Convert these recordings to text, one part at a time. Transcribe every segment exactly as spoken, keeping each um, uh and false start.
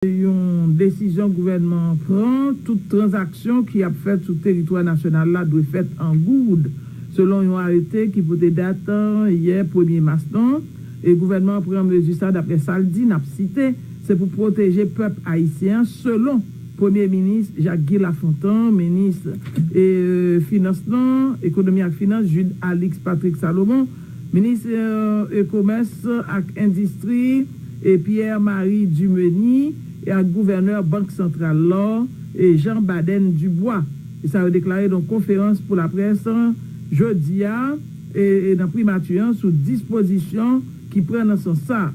yon desizyon gouvènman an pran, tout tranzaksyon ki ap fèt sou teritwa nasyonal la dwe fèt an goud, selon yon arete ki pote dat, eh, yè premye mas lan. E gouvènman an pran mezi sa, daprè sa l di, n ap site, se pou pwoteje pèp ayisyen an, selon Premye Minis Jacques Guy Lafontant, minis, eh, finans lan, ekonomi ak finans, Jude Alix Patrick Salomon, minis, eh, e komès ak endistri, eh, Pierre Marie Dumenie, e ak gouvènè Bank Santral la, eh, Jean Baden Dubois. E sa yo deklare nan konferans pou laprès, eh, jodi a, eh, eh, nan primati an sou dispozisyon ki pran nan sans sa.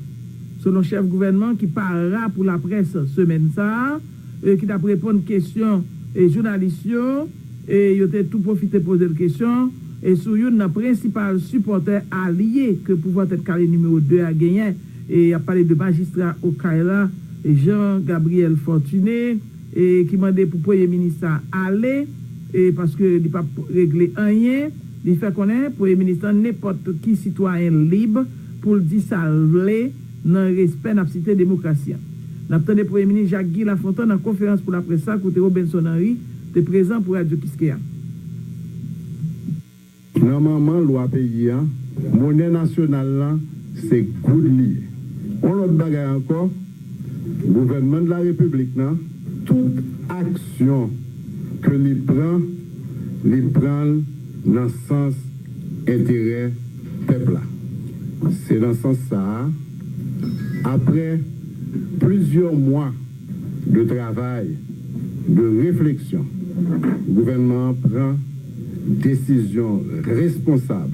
Selon chèf gouvènman ki para pou laprès semèn sa a, eh, ki t ap reponn kesyon, eh, jounalis yo, e yo te tou pwofite poze l kesyon, e sou youn nan prensipal sipòtè alye ke pouvwa Tèt Kale nimewo de a genyen, e y ap pale de majistra Okay la, Jean Gabriel Fortuné, e ki mande pou premye minis sa ale, e paske li p ap regle anyen. Li fè konnen premye minis lan, nenpòt ki sitwayen lib pou l di sa l vle, nan respè n ap site demokrasi an. N ap tande Premye Minis Jacques Guy Lafontant nan konferans pou laprès sa, kote Robenson Henry te prezan pou Radyo Kiskeya. Nan manman lwa peyi a, monè nasyonal la se goud li ye. Yon lòt bagay ankò, gouvènman de la repiblik nan, tout aksyon ke li pran, li pran l nan sans enterè pèp la. Se nan sans sa a, apre plizyè mwa de travay, de refleksyon, gouvènman an pran desizyon responsab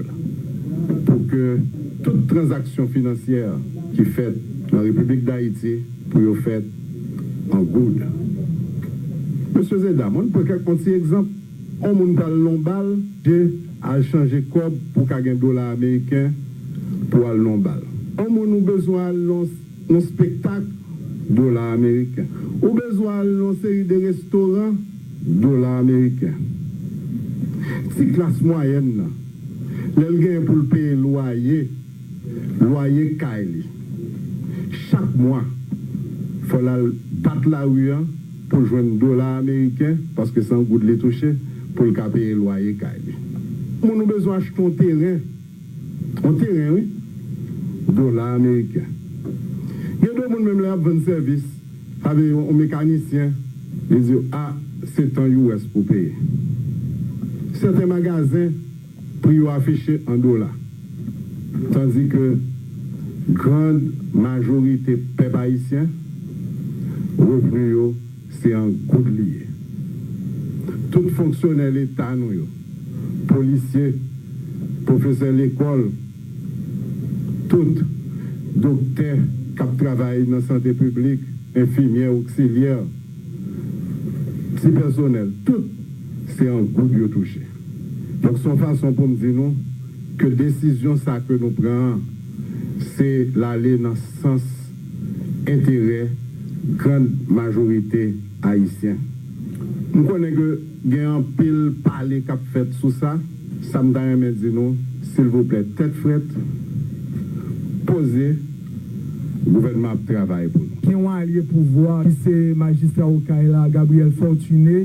pou ke tout tranzaksyon finansyè ki fèt nan Repiblik Dayiti pou yo fèt an goud. Mesye e medam, ann pran kèk yon ti egzanp. Yon moun pral nan yon bal, je al chanje kòb pou ka gen dola ameriken pou al nan yon bal. Yon moun ou bezwen al nan yon espektak, dola ameriken. Ou bezwen al nan yon seri de restoran, dola ameriken. Ti klas mwayèn nan, lè l genyen pou l peye lwaye, lwaye kay li, chak mwa, fò l al bat lari a pou l jwenn dola ameriken, paske se an goud li touche, pou l ka peye lwaye kay li. Moun ou bezwen achte yon teren, yon teren, wi, dola ameriken. Gen de moun menm lè y ap vann sèvis, sa vle yon mekanisyen, li di, a, se tan U S pou peye. Sèten magazen, pri yo afiche an dola. Tandike gran majorite pèp ayisyen, revni yo se an goud li ye. Tout fonksyonè leta nou yo, polisye, pwofesè lekòl, tout doktè k ap travay nan sante piblik, enfimyè, oksilyè, ti pèsonèl, tout se an goud yo touche. Donk, se yon fason pou m di nou ke desizyon sa ke nou pran an, se l ale nan sans enterè grann majorite ayisyen. M konnen ke gen anpil pale k ap fèt sou sa. Sa m ta renmen di nou, silvouplè, tèt frèt, poze, gouvènman ap travay pou nou. Gen yon alye pouvwa ki se majistra Okay la, Gabriel Fortuné,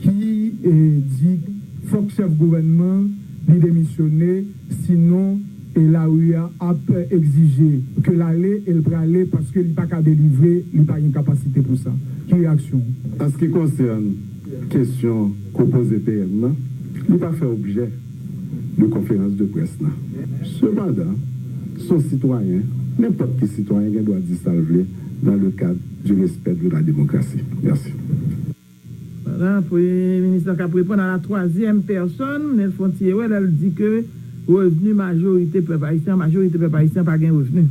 ki eh, di fòk chèf gouvènman li demisyone, sinon e lari a ap egzije ke l ale e l prale paske li pa ka delivre, li pa gen kapasite pou sa. Ki reyaksyon w? An se ki konsène kesyon ke w poze P M nan, li pa fè objè de konferans de près nan. Sepandan, se yon sitwayen, nenpòt ki sitwayen gen dwa di sa l vle dans le cadre du respect de la démocratie. Mèsi. Voilà, Premye Minis lan k ap reponn à la troisième personne, men l fè yon ti erè lè l di ke revni majorite pèp ayisyen, majorite pèp ayisyen pa gen revni.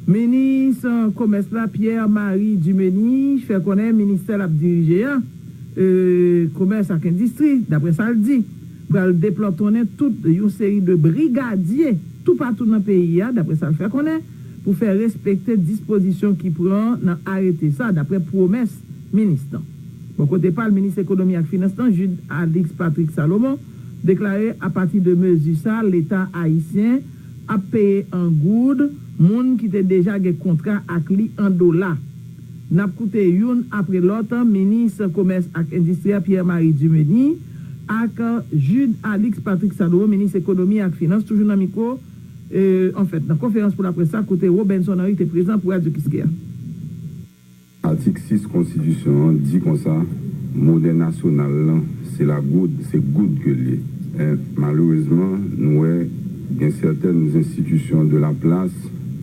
Minis, eh, Komès la, Pierre Marie Dumenie, fè konnen ministè l ap dirije a, eh, Komès ak Endistri, daprè sa l di, pral deplòtonnen tout yon seri de brigadye toupatou nan peyi a, daprè sa l fè konnen, pou fè respekte dispozisyon ki pran nan arete sa, daprè pwomès minis lan. Bò kote pa l, minis ekonomi ak finans lan, Jude Alix Patrick Salomon, deklare apati de mezi sa, Leta ayisyen ap peye an goud moun ki te deja gen kontra ak li an dola. N ap koute youn apre lòt, minis komès ak endistri a, Pierre Marie Dumeny, ak Jude Alix Patrick Sadro, minis ekonomi ak finans, toujou nan mikwo, e, anfèt, nan konferans pou laprès la, kote Robenson Henry te prezan pou Radyo Kiskeya. Atik sis konstitisyon an di konsa, monè nasyonal lan se lagoud, se goud ke l ye. E, malerezman, nou wè gen sètèn enstitisyon de la plas,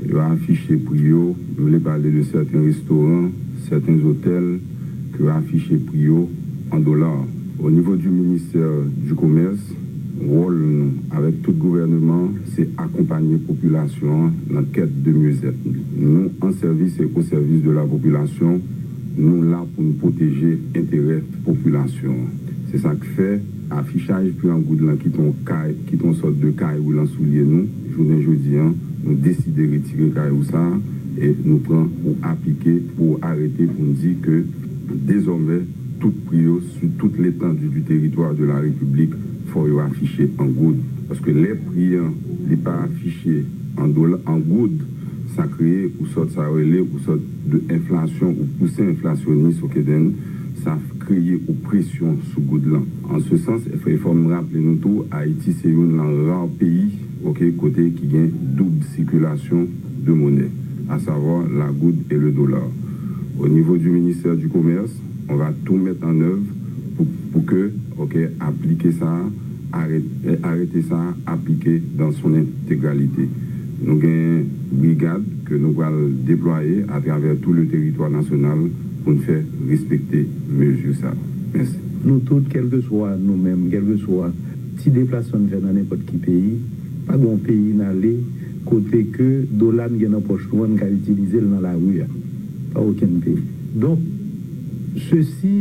yo afiche pri yo, m vle pale de sèten restoran, sèten otèl, ke yo afiche pri yo an dola. O nivo di ministè di komès, wòl nou avèk tout gouvèneman se akonpanye popilasyon an nan kèt de myezèt. Nou an sèvis e o sèvis de la popilasyon, nou la pou n pwoteje enterè popilasyon an. Se sa k fè afichaj pri an goud lan ki t on kay, ki t on sòt de kay woulan sou lye nou, jounen jodi an, nou deside retire kay ou sa a e nou pran ou aplike pou arete pou n di ke dezòmè tout pri yo sou tout letandi di teritwa de la repiblik fò yo afiche an goud. Paske lè pri an li pa afiche an dola, an goud, sa kreye ou sòt sa yo rele ou sòt de enflasyon ou pousen enflasyonis, oke den, sa kreye ou presyon sou goud lan. An se sans, e fò m raple nou tou, Ayiti se youn nan ra peyi, oke, kote ki gen doub sikilasyon de monè, à savoir la goud et le dollar. Au niveau du ministère du Commerce, on va tout mettre en œuvre pour, pour que, oke, aplike sa, arete sa aplike dans son intégralité. Nou gen brigad ke nou pral deplwaye atravè tou le teritwa nasyonal pou n fè respekte mezi sa. Mèsi. Nou tout, kèlkeswa nou menm, kèlkeswa ti deplasman n fè nan nenpòt ki peyi, pa gen yon peyi n ale kote ke dola n gen nan pòch nou an, n ka itilize l nan lari a. Pa okenn peyi. Donk, sesi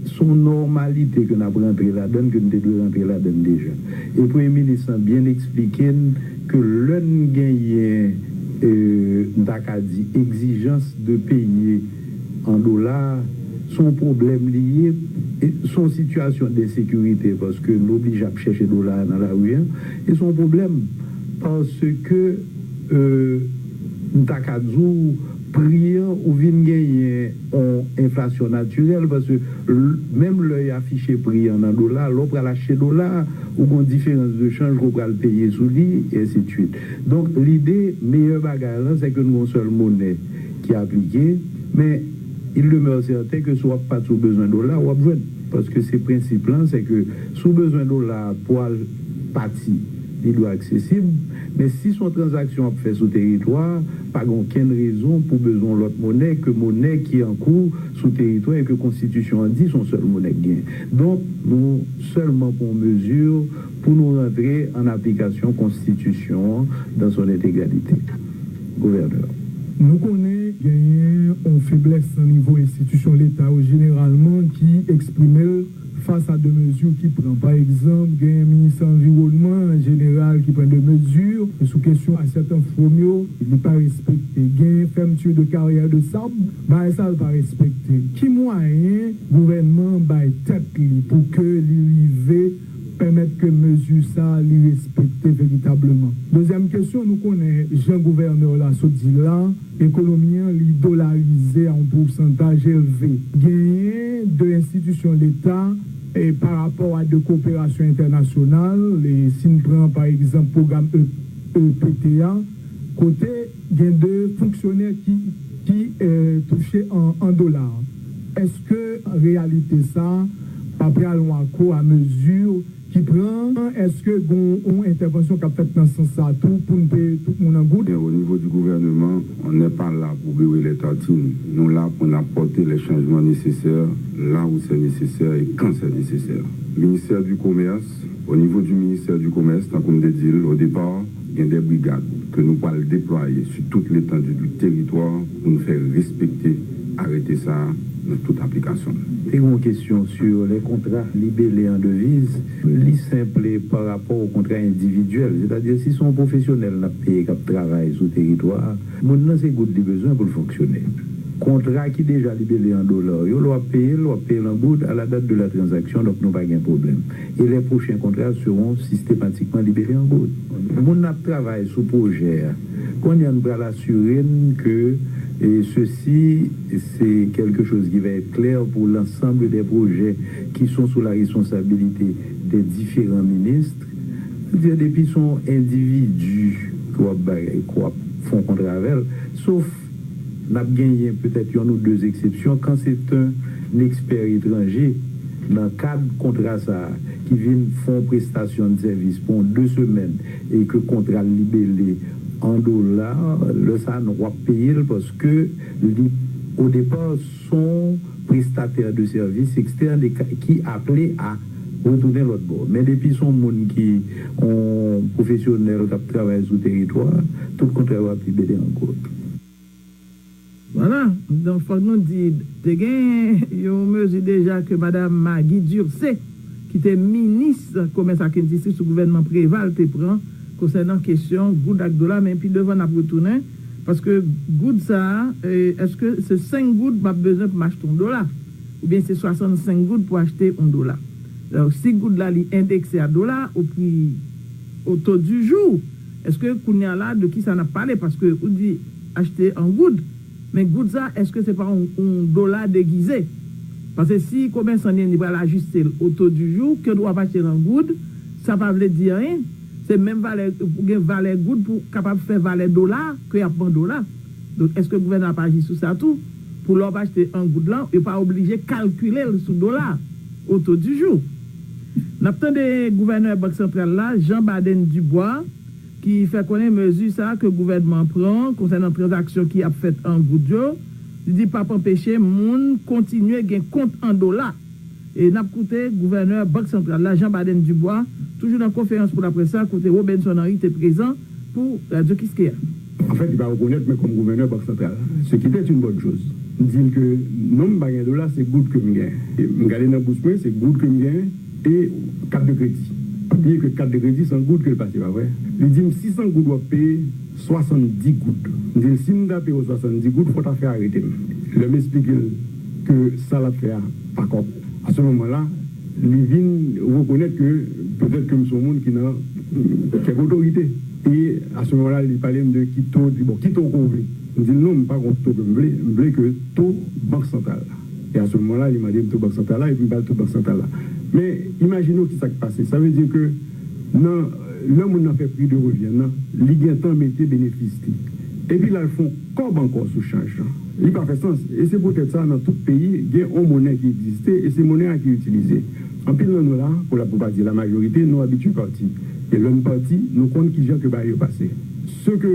se yon nòmalite ke n ap rantre ladan l, ke n te dwe rantre ladan l deja. E Premye Minis lan byen eksplike n ke lè n genyen, e, m ta ka di, egzijans de peye an dola, se yon pwoblèm li ye, e se yon sitiyasyon densekirite, paske n oblije ap chèche dola a nan lari a, e se yon pwoblèm, paske, e, m ta ka di w, pri an, ou vin genyen yon enflasyon natirèl, paske l-, menm lè y afiche pri an nan dola, lè w pral achte dola, ou gen yon diferans de chanj ke w pral peye sou li, e ensi de swit. Donk, lide, meyè bagay lan, se ke n gen yon sèl monè ki aplike, men il demeure certain ke si w ap pati ou bezwen dola, w ap jwenn. Paske se prensip lan, se ke si w bezwen dola pou al pati, li dwe aksesib, men si se yon tranzaksyon w ap fè sou teritwa a, pa gen okenn rezon pou bezwen yon lòt monè ke monè ki an kou sou teritwa e ke konstitisyon an di se yon sèl monè k genyen. Donk, nou sèlman pran yon mezi pou nou rantre an aplikasyon konstitisyon an dans son intégralité. Gouvènè. Nou konnen genyen yon feblès nan nivo enstitisyon Leta yo jeneralman ki eksprime l fas a de mezi ki pran. Pa egzanp, genyen minis anviwònman an jeneral ki pran de mezi sou kesyon a sèten fwom yo, li pa respekte. Genyen fèmti de karyè de sab, bagay sa a l pa respekte. Ki mwayen gouvènman an bay tèt li pou ke li rive pèmèt ke mezi sa a li respekte veritableman? Dezyèm kesyon, nou konnen jan gouvènè w la sot di la, ekonomi an li dolarize a yon pousantaj elve. Genyen de enstitisyon Leta, e, pa rapò a de koperasyon entènasyonal, e, si n pran pa egzanp pwogram E P T A, kote gen de fonksyonè ki, ki, e, touche an, an dola. Èske reyalite sa a pa pral yon akò a mezi ki pran? Èske gen yon entèvansyon k ap fèt nan sans sa a tou pou n peye tout moun an goud? Au niveau du gouvernement, on n'est pas là pour beurrer les tartines. Nou la pou n apòte les changements nécessaires là où c'est nécessaire et quand c'est nécessaire. Ministère du Commerce, au niveau du ministère du Commerce, tankou m te di l au départ, gen de brigad ke nou pral deplwaye sou tout letandi di teritwa pou n fè respekte arete sa a nan tout aplikasyon l. Te gen yon kesyon sur les contrats libellés en devises. Li senp pa rapò o kontra endividyèl. Sètadi, si se yon pwofesyonèl n ap peye k ap travay sou teritwa a, moun nan se goud li bezwen pou l fonksyone. Kontra ki deja libele an dola yo, lè w ap peye l, w ap peye l an goud à la date de la transaction, donk nou pa gen pwoblèm. Et les prochains contrats seront systématiquement libellés en goud. Moun ap travay sou pwojè a. Kounye a n pral asire n ke, e, ceci, c'est quelque chose qui va être clair pour l'ensemble des projets qui sont sous la responsabilité des différents ministres. Sa vle di, depi se yon endividi ke w ap bay, ke w ap fè yon kontra avè l, sof n ap genyen petèt yonn ou de eksepsyon, kan se te yon ekspè etranje nan kad kontra sa a ki vin fè yon prestasyon de sèvis pou yon de semèn e ke kontra l libele an dola, lè sa a nou ap peye l paske li, au départ, se yon prestatè de sèvis ekstèn e ka- ki aple a retounen lòt bò. Men depi se yon moun ki yon pwofesyonèl k ap travay sou teritwa, tout kontra yo ap libele an goud. Vwala, donk fòk nou di, te gen yon mezi deja ke Madam Maggie Durcé, ki te minis komès ak endistri sou gouvènman Preval, te pran konsènan kesyon goud ak dola, men pi devan n ap retounen, paske goud sa a, e, èske se senk goud m ap bezwen pou m achte yon dola? Oubyen se swasannsenk goud pou achte yon dola? Donk, si goud la li endekse a dola, o pri, au taux du jour, èske kounye a la, de kisa n ap pale? Paske ou di achte an goud, men goud sa, èske se pa yon, yon dola degize? Paske si komèsan li, li pral ajiste l au taux du jour, ke w ap achte l an goud, sa pa vle di anyen. Se menm valè, ou gen valè goud pou kapab fè valè dola ke y ap ban dola. Donk, èske gouvènman ap aji sou sa tou? Pou lè w ap achte an goud lan, yo pa oblije kalkile l sou dola, au taux du jour. N ap tande gouvènè Bank Santral la, Jean Baden Dubois, ki fè konnen mezi sa a ke gouvènman an pran konsènan tranzaksyon ki ap fèt an goud yo, li di p ap anpeche moun kontinye gen kont an dola. E n ap koute gouvènè Bank Santral la, Jean Baden Dubois, toujou nan konferans pou laprès la, kote Robenson Henry te prezan pou Radyo Kiskeya. Anfèt, li pa rekonèt mwen kòm gouvènè Bank Santral, ce qui était une bonne chose. M di l ke non, m pa gen dola, se goud ke m gen. E m gade nan bous mwen, se goud ke m gen, e kat de kredi. Pa bliye ke kat de kredi, se an goud ke l pase, pa vre? Li di m, sisan goud w ap peye, swasanndis goud. M di l, si m ta peye w swasanndis goud, fò w ta fè arete m. Lè m esplike l ke sa l ap fè a pa kòb, à ce moment-là, li vin rekonèt ke petèt ke m se yon moun ki nan kèk otorite. E à ce moment-là, li pale m de ki to, li di, bon, ki to ke w vle? M di l, non, m pa gon to ke m vle, m vle ke to Bank Santral la. E à ce moment-là, li mande m to Bank Santral la, epi m ba l to Bank Santral la. Men, imajine w ki sa k pase. Sa vle di ke nan, lè moun nan fè pri de revyen nan, li gentan mete benefis li. Epi l al fè yon kòb ankò sou chanj lan. Li pa fè sans. E se poutèt sa, nan tout peyi, gen yon monnen ki egziste, e se monnen an ki itilize. Anpil nan nou la, pou la, pou pa di la majorite, nou abitye pati. E lè n pati, nou konn kijan ke bagay yo pase. Ce que,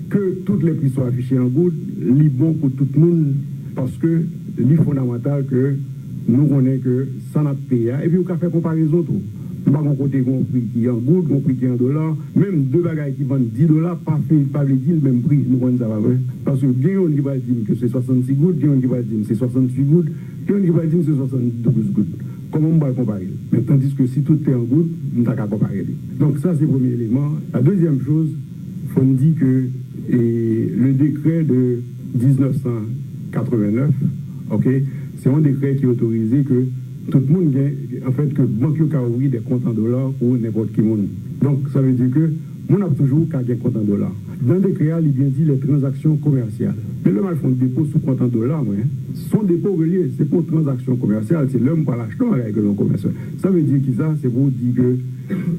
que toutes les prix soient affichés en goud, li bon pou tout moun, paske li fondamantal ke nou konnen ke sa n ap peye a, epi ou ka fè konparezon tou. M pa gon kote gon pri ki an goud, gon pri ki an dola, menm de bagay ki vann dis dola pa fè, pa vle di l menm pri, nou konn sa pa vre? Paske gen youn ki pral di m ke se swasannsis goud, gen youn ki pral di m se swasannwit goud, gen youn ki pral di m se swasanndouz goud. Kòman m pral konpare l? Men tandiske si tout te an goud, m ta ka konpare li. Donk sa se premye eleman. La dezyèm choz, fò n di ke, e, le décret de diznèf san katrevennnèf, ok, se yon dekrè ki otorize ke tout moun gen, anfèt, ke bank yo ka ouvri de kont an dola pou nenpòt ki moun. Donk, sa vle di ke moun ap toujou ka gen kont an dola. Nan dekrè a, li byen di les transactions commerciales. Men lè m al fè yon depo sou kont an dola mwen, se yon depo ke l ye, se pa yon tranzaksyon komèsyal, se lè m pral achte yon bagay ke l yon komèsyal. Sa vle di kisa? Se pou w di ke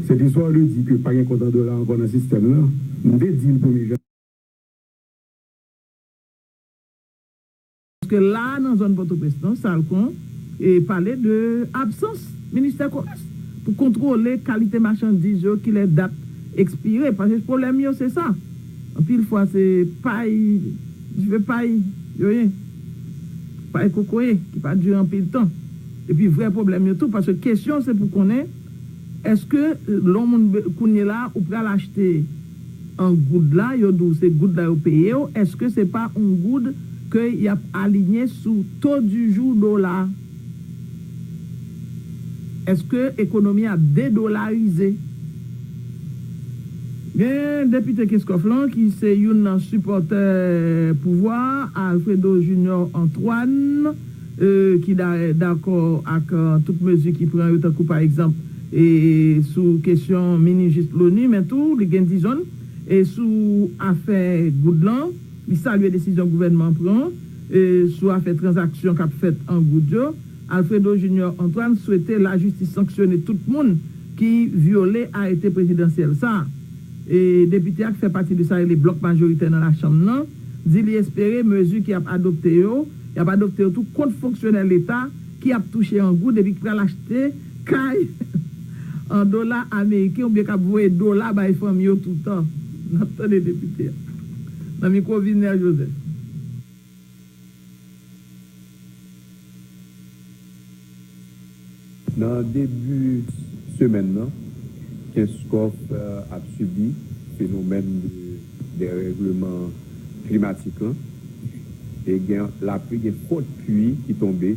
cette histoire de di ke pa gen kont an dola ankò nan sistèm nan, m te di l premye jan. Paske la a nan zòn Pòtoprens lan, Salcon, e pale de absans Ministè Komès pou kontwole kalite machandiz yo, kilè dat ekspire. Paske pwoblèm yo se sa. Anpil fwa se pay, dife pay yo ye. Pay kokoye ki pa dire anpil tan. Epi vrè pwoblèm yo tou, paske kesyon se pou konnen, èske lè yon moun be- kounye la ou pral achte an goud la, yo di w se goud la yo peye w, èske se pa yon goud ke y ap alinye sou to di jou dola? Èske ekonomi a dedolarize? Gen depite Kenskòf lan ki se youn nan sipòtè pouvwa a, Alfredo Junior Antoine, e, ki da- dakò ak, e, tout mezi ki pran yo, tankou pa egzanp, e, sou kesyon mini jis Loni, men tou li gen dizon, e, sou afè goud lan, li salye desizyon gouvènman an pran, e, sou afè tranzaksyon k ap fèt an goud yo. Alfredo Junior Antoine swete lajistis sanksyone tout moun ki vyole arete prezidansyèl sa a. E depite a, ki fè pati de sa rele blòk majoritè nan lachanm nan, di li espere mezi ki ap adopte yo, y ap adopte yo tou kont fonksyonè leta ki ap touche an goud epi ki pral achte kay an dola ameriken oubyen k ap voye dola bay fanmi yo toutan. N ap tande depite a nan mikwo Vilner Joseph. Nan debi semèn nan, Kenskòf, euh, ap sibi fenomèn de dèrègleman klimatik lan. E gen lapli, gen fòt pli ki tonbe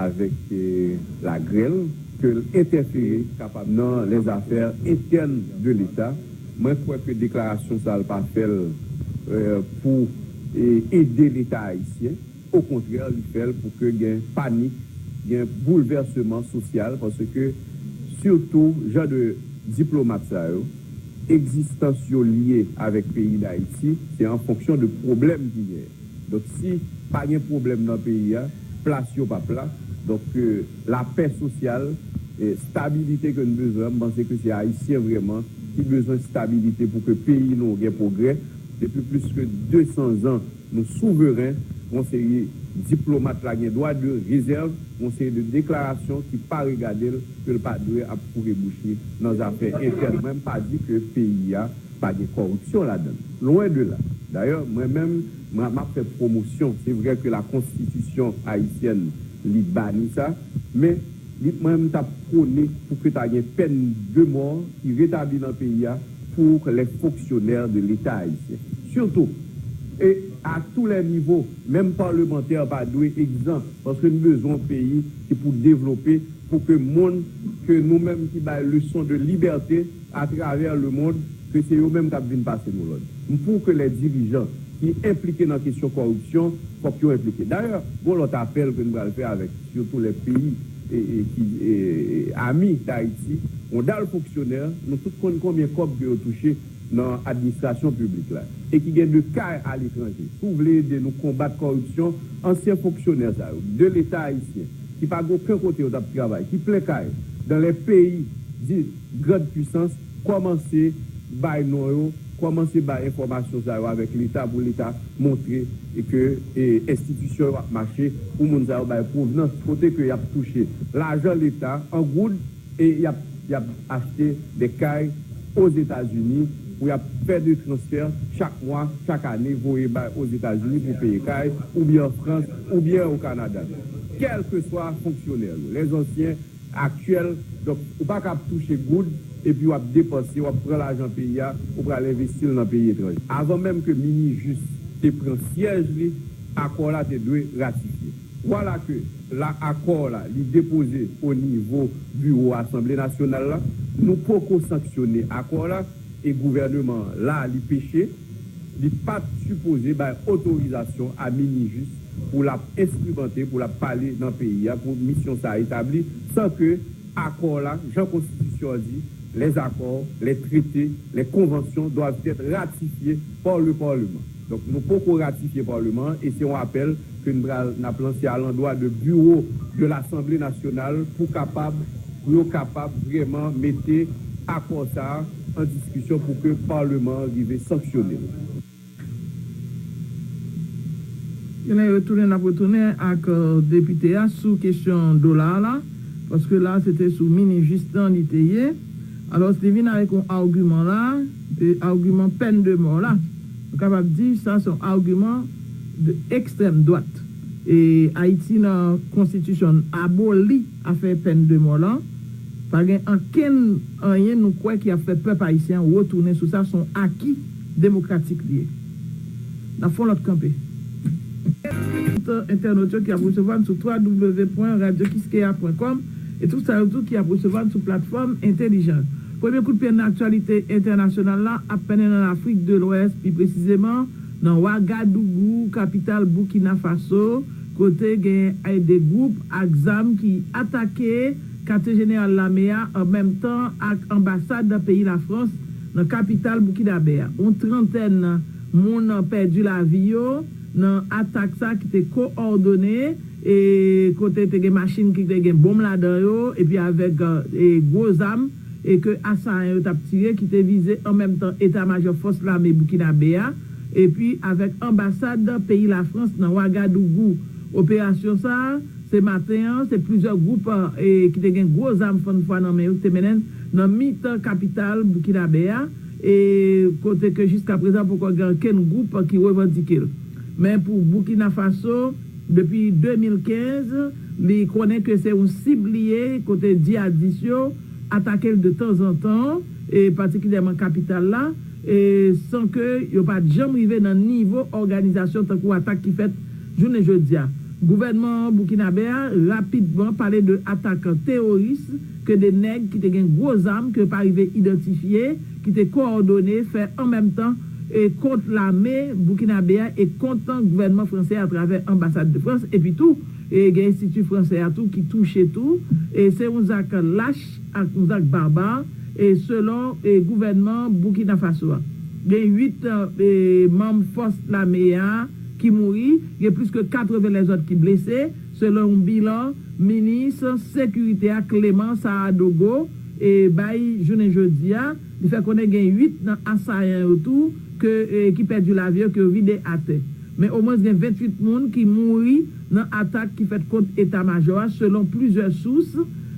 avèk, eh, lagrèl ke l entèfere kapab nan lèzafè entèn de Leta. Mwen kwè ke deklarasyon sa a l pa fè l, eh, pou, eh, ede Leta ayisyen. Okontrè, li fè l pou ke gen panik, gen boulvèseman sosyal, paske sitou jan de diplomat sa yo, egzistans yo lye avèk peyi Dayiti, se an fonksyon de pwoblèm ki genyen. Donk, si pa gen pwoblèm nan peyi a, plas yo p ap la. Donk, eh, lapè sosyal, eh, stabilite ke n bezwen, m panse ke se Ayisyen vrèman ki bezwen stabilite pou ke peyi nou gen pwogrè. Depi plis ke de san zan, nou souveren, yon seri diplomat la gen dwa de rezèv, yon seri de deklarasyon ki pa regade l, ke l pa dwe ap foure bouch li nan zafè entèn. Mwen, m pa di ke peyi a pa gen kòripsyon ladan l. Lwen de la. Dayè, mwen menm, mwen, m ap fè pwomosyon. Se vrè ke la konstitisyon ayisyèn, li bani sa, men li, mwen, m t ap pwone pou ke ta gen pèn de mò ki retabli nan peyi a pour les fonctionnaires de l'État haïtien. Surtout, et à tous les niveaux, menm palmantè pa dwe egzan, paske n bezwen yon peyi ki pou devlope, pou ke moun ke nou menm ki bay leson de libète atravè lemonn, ke se yo menm k ap vin pase nou lòd. M pou ke lè dirijan ki enplike nan kesyon kòripsyon, fòk yo enplike. Dayè, gon lòt apèl ke n pral fè avèk sitou lè peyi, e, e, ki, e, e, ami Dayiti, yon dal fonksyonè, nou tout konn konbyen kòb ke yo touche nan administrasyon piblik la, e ki gen de kay aletranje. Si w vle ede nou konbat kòripsyon, ansyen fonksyonè sa yo, de Leta ayisyen, ki pa gen okenn kote yo t ap travay, ki plen kay, dans les pays dits grande puissance, kòmanse bay non yo, kòmanse bay enfòmasyon sa yo avèk Leta pou Leta montre e ke, e, enstitisyon yo ap mache, pou moun sa yo bay pwovenans kote ke y ap touche lajan Leta an goud e y ap, y ap achte de kay Ozetazini pou y ap fè de transfè chak mwa, chak ane, voye bay Ozetazini pou peye kay, oubyen an Frans, oubyen o Kanada. Kèlkeswa fonksyonè yo, lèzansyen, aktyèl. Donk, ou pa ka ap touche goud epi w ap depanse, w ap pran lajan peyi a, ou pral envesti l nan peyi etranje. Avan menm ke Minijis te pran syèj li, akò la te dwe ratifye. Vwala ke la, akò la, li depoze o nivo biwo Asanble Nasyonal la. Nou poko sanksyone akò la, e gouvènman an la, li peche. Li pa t sipoze bay otorizasyon a Minijis pou l ap enstrimante, pou l ap pale nan peyi a, pou misyon sa a etabli, san ke akò la, jan konstitisyon an di, les accords, les traités, les conventions doivent être ratifiés par le Parlement. Donk, nou poko ratifye Palman an, e se yon apèl ke n pral, n ap lanse alandwa de biwo de Lasanble Nasyonal pou kapab, pou yo kapab vrèman mete akò sa a an diskisyon pou ke Palman an rive sanksyone l. Genlè yo tounen, n ap retounen ak, euh, depite a sou kesyon dola a la, paske la se te sou Minijis lan li te ye. Alò, li vin avèk yon agiman la, e agiman pèn de mò la. Nou kapab di sa se yon agiman de ekstrèm dwat. E Ayiti nan konstitisyon aboli afè pèn de mò lan. Pa gen ankenn anyen nou kwè ki ap fè pèp ayisyen an retounen sou sa, se yon aki demokratik li ye. N ap fè yon lòt kanpe. Tout entènot yo ki ap resevwa n sou w w w pwen radyo kiskeya pwen kòm e tout sa yo tou ki ap resevwa n sou platfòm entèlijan. Premye kout pye nan aktyalite entènasyonal la ap mennen nan Lafrik de Lwès, pi presizeman nan Wagadougou, kapital Boukina Faso, kote gen de gwoup ak zam ki atake katye jeneral lame a, an menm tan ak anbasad peyi Lafrans nan kapital Boukinabe a. Yon trantèn moun pèdi lavi yo nan atak sa ki te kowòdone, e kote te gen machin ki te gen bonm ladan yo, epi avèk e gwo zam, e ke asayan yo t ap tire, ki te vize an menm tan eta majò fòs lame Boukinabe a, epi avèk anbasad peyi Lafrans nan Wagadougou. Operasyon sa a, se maten an, se plizyè gwoup e ki te gen gwo zam fann fwa nan men yo ki te mennen nan mitan kapital Boukinabe a, e kote ke jiska prezan poko gen okenn gwoup ki revandike l. Men pou Boukina Faso, depi de mil kenz, li konnen ke se yon sib li ye, kote djihadis yo atake l de tanzantan, e patikilyèman kapital la, e san ke yo pa t janm rive nan nivo òganizasyon tankou atak ki fèt jounen jodi a. Gouvènman Boukinabe a rapidman pale de atak teworis ke de nèg ki te gen gwo zam ke yo pa rive idantifye, ki te kowòdone, fè an menm tan e kont lame Boukinabe a e kont gouvènman fransè atravè anbasad de Frans, epi tou e gen enstiti fransè a tou ki touche tou, e se yon zak lach ak yon zak baba, e selon e gouvènman Boukina Faso a. Gen uit e manm fòs lame a ki mouri, gen plis ke katreven lèzòt ki blese, selon yon bilan minis sekirite a, Clément Saadogo, e bay jounen jodi a. Li fè konnen gen uit nan asayan yo tou ke e ki pèdi lavi yo, ke yo vide atè. Men omwens gen venntuit moun ki mouri nan atak ki fèt kont eta majò a, selon plizyè sous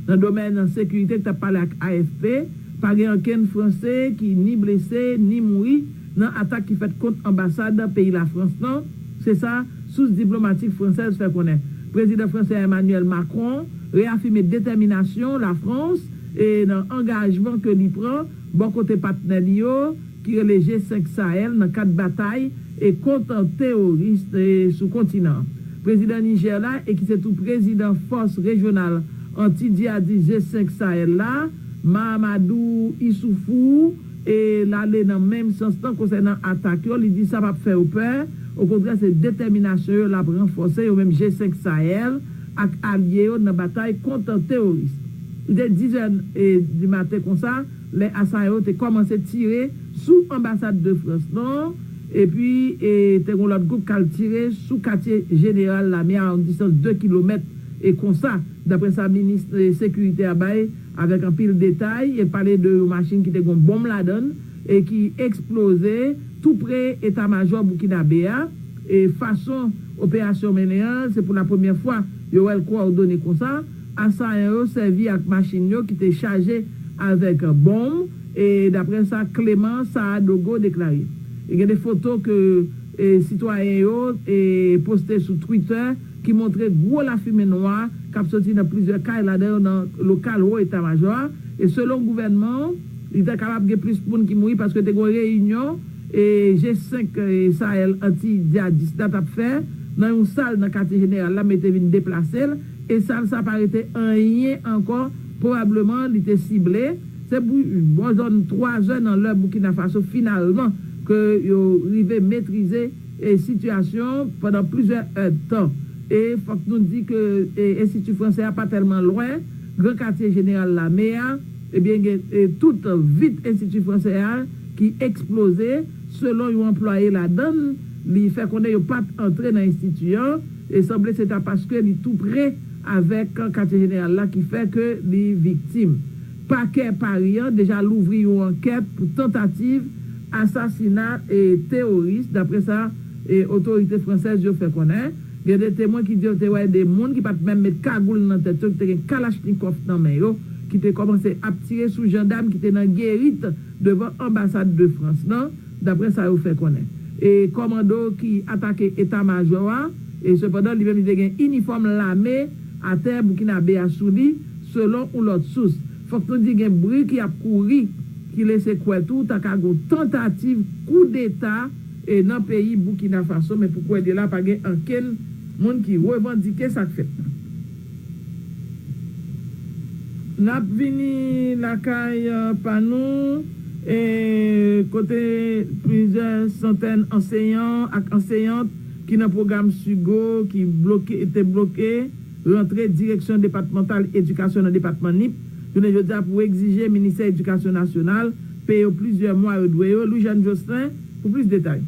nan domèn sekirite ki t ap pale ak A F P. Pa gen ankenn Franse ki ni blese ni mouri nan atak ki fèt kont anbasad peyi Lafrans lan, se sa sous diplomatik fransèz fè konnen. Prezidan fransè Emmanuel Macron reyafime detèminasyon Lafrans e nan angajman ke li pran bò kote patnè li yo ki rele G senk Sahel nan kad batay e kont teworis e sou kontinan an. Prezidan Nijè la e ki se tou prezidan fòs rejyonal anti-djihadis G senk Sahel la, Mahamadou Issoufou, e l ale nan menm sans lan konsènan atak yo. Li di sa p ap fè yo pè, okontrè se detèminasyon yo l ap ranfòse, yo menm G senk Sahel ak alye yo nan batay kont teworis. Li te dizè e di maten konsa, lè asayan yo te kòmanse tire sou anbasad de Frans lan, epi e te gen lòt gwoup k al tire sou katye jeneral lame a, a yon distans de kilomèt e konsa, daprè sa minis e sekirite a bay avèk anpil detay, e pale de yon machin ki te gen yon bonm ladan l e ki eksploze tou pre eta majò Boukinabe a. E fason operasyon mennen an, se pou la premyè fwa yo wè l kowòdone konsa. Asayan yo sèvi ak machin yo ki te chaje avèk bonm, e daprè sa Clément Saadogo deklare. E gen de foto ke e sitwayen yo e poste sou Twitter ki montre gwo lafimen nwa k ap soti nan plizyè kay, ladan yo nan lokal wo eta majò a. E selon gouvènman an, li ta kapab gen plis moun ki mouri paske te gen yon reyinyon e G senk e Sahel anti-djihadis la t ap fè nan yon sal nan katye jeneral la, men te vin deplase l. E sal sa pa rete anyen ankò, pwobableman li te sible. Se bò zòn twa zè nan lè Boukina Faso finalman ke yo rive metrize e sitiyasyon pandan plizyè èdtan. E fòk nou di ke e enstiti fransè a pa tèlman lwen, gran katye jeneral lame a, ebyen gen e tout vit enstiti fransè a ki eksploze, selon yon anplwaye ladan l, li fè konnen yo pa t antre nan enstiti an, e sanble se ta paske li tou pre avèk katye jeneral la ki fè ke li viktim. Pakè Pari an deja louvri yon ankèt pou tantativ asasina e teworis, daprè sa e otorite fransèz yo fè konnen. Gen de temwen ki di yo te wè de moun ki pa t menm met kagoul nan tèt yo, ki te gen kalachnikòv nan men yo, ki te kòmanse ap tire sou jandam ki te nan gerit devan anbasad de Frans lan, daprè sa yo fè konnen. E kòmando ki atake eta majò a, e sepandan li menm li te gen inifòm lame atè Boukinabe a sou li, selon yon lòt sous. Fòk nou di gen bri ki ap kouri ki lese kwè tou ta ka gen yon tantativ koudeta e nan peyi Boukina Faso, men pou kwè de la pa gen ankenn moun ki revandike sa k fèt la. N ap vini lakay, eh, pa nou, eh, kote plizyè santèn anseyan ak anseyant ki nan pwogram SUGO ki bloke, te bloke rantre Direksyon Depatmantal Edikasyon nan depatman Nip, jounen jodi a pou egzije Ministè Edikasyon Nasyonal peye yo plizyè mwa yo dwe yo. Louis Jean Jocelyn pou plis detay.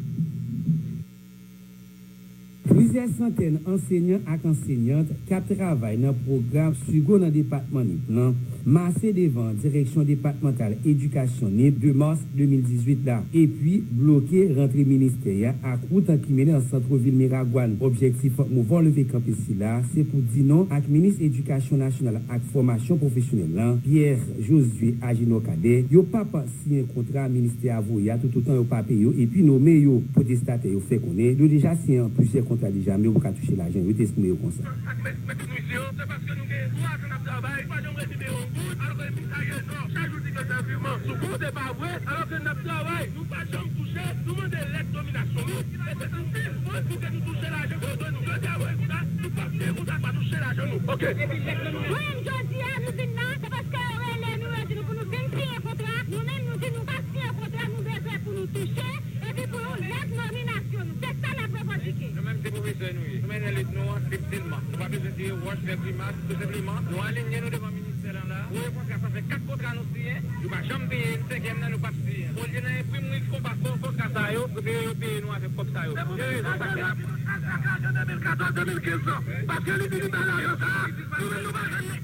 Plizyè santèn ansenyan ak ansenyant k ap travay nan pwogram SUGO nan depatman Nip lan mase devan Direksyon Depatmantal Edikasyon Nip de mas de mil dizuit la, epi bloke rantre ministè a ak wout an ki mennen nan santvil Miragwàn. Objektif mouvman leve kanpe sila se pou di non ak minis edikasyon nasyonal ak fòmasyon pwofesyonèl lan, Pierre Josué Agénor Cadet, yo p ap siyen kontra ministè a voye a toutotan yo pa peye yo epi nome yo. Pwotestatè yo fè konnen yo deja siyen plizyè kontra deja, men yo poko touche lajan yo, yo te eksprime yo konsa. Ak mèt, mèt nou isi yo, se paske nou gen twa zan n ap travay, nou pa janm resevwa yon goud, alò ke minis a rezon, chak jou di ke se yon virman sou kont, se pa vre, alò ke n ap travay, nou pa janm touche, nou mande lèt nominasyon nou, e se sou fil, pou ke nou touche lajan ke yo dwe nou. Jodi a, voye konsa, nou p ap siyen kontra, pa touche lajan nou, oke? Epi lèt nominasyon. Wi, jodi a, nou vin la, se paske yo rele nou, yo di nou pou nou vin siyen kontra, nou menm nou di nou p ap siyen kontra, nou bezwen pou nou touche, epi pou yon lèt nominasyon nou. Se sa n ap revandike. Nou menm se pwofesè nou ye. Nou mennen lit nou an sibtilman. Nou pa bezwen tire wòch, fè grimas. Tou senpleman, nou alinye nou devan ministè lan la. Voye kontra, sa fè kat kontra nou siyen. Yo pa janm peye n. Senkyèm nan, nou p ap siyen. Olye nan enprimri konpa, kontra sa yo, prefere yo peye nou avèk kòb sa yo. Se pou sa ke n ap lajan de mil katòz, de mil kenz lan. Paske li di li bay lajan sa a, nou menm nou pa jwenn li.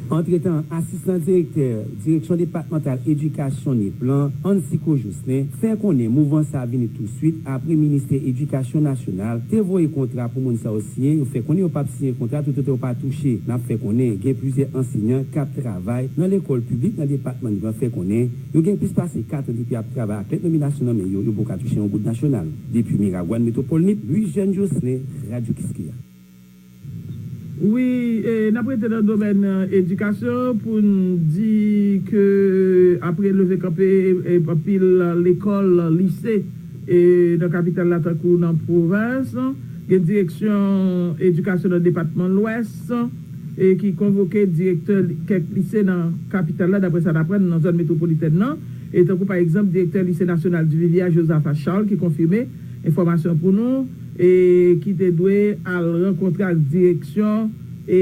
Antretan, asistan direktè Direksyon Depatmantal Edikasyon Nip lan, Ansico Jocelyn, fè konnen mouvman sa a vini touswit apre Ministè Edikasyon Nasyonal te voye kontra pou moun sa yo siyen, yo fè konnen yo p ap siyen kontra toutotan yo pa touche. N ap fè konnen gen plizyè ansenyan k ap travay nan lekòl piblik nan depatman Nip lan fè konnen yo gen plis pase kat an depi y ap travay ak lèt nominasyon nan men yo, yo poko touche yon goud nasyonal. Depi Miragwàn, metwopòl Nip, Louis Jeune Jocelyn, Radyo Kiskeya. Wi, e, n ap rete nan domèn, e, edikasyon pou n di ke apre leve kanpe, e, anpil lekòl, lise, e, nan kapital la tankou nan pwovens, gen direksyon edikasyon nan depatman Lwès, e, ki konvoke direktè li-, kèk lise nan kapital la, daprè sa n aprann nan zòn metwopolitèn nan, e tankou pa egzanp direktè Lise Nasyonal Duvivier a, Josaphat Charles, ki konfime enfòmasyon pou nou, e ki te dwe al rankontre ak direksyon, e,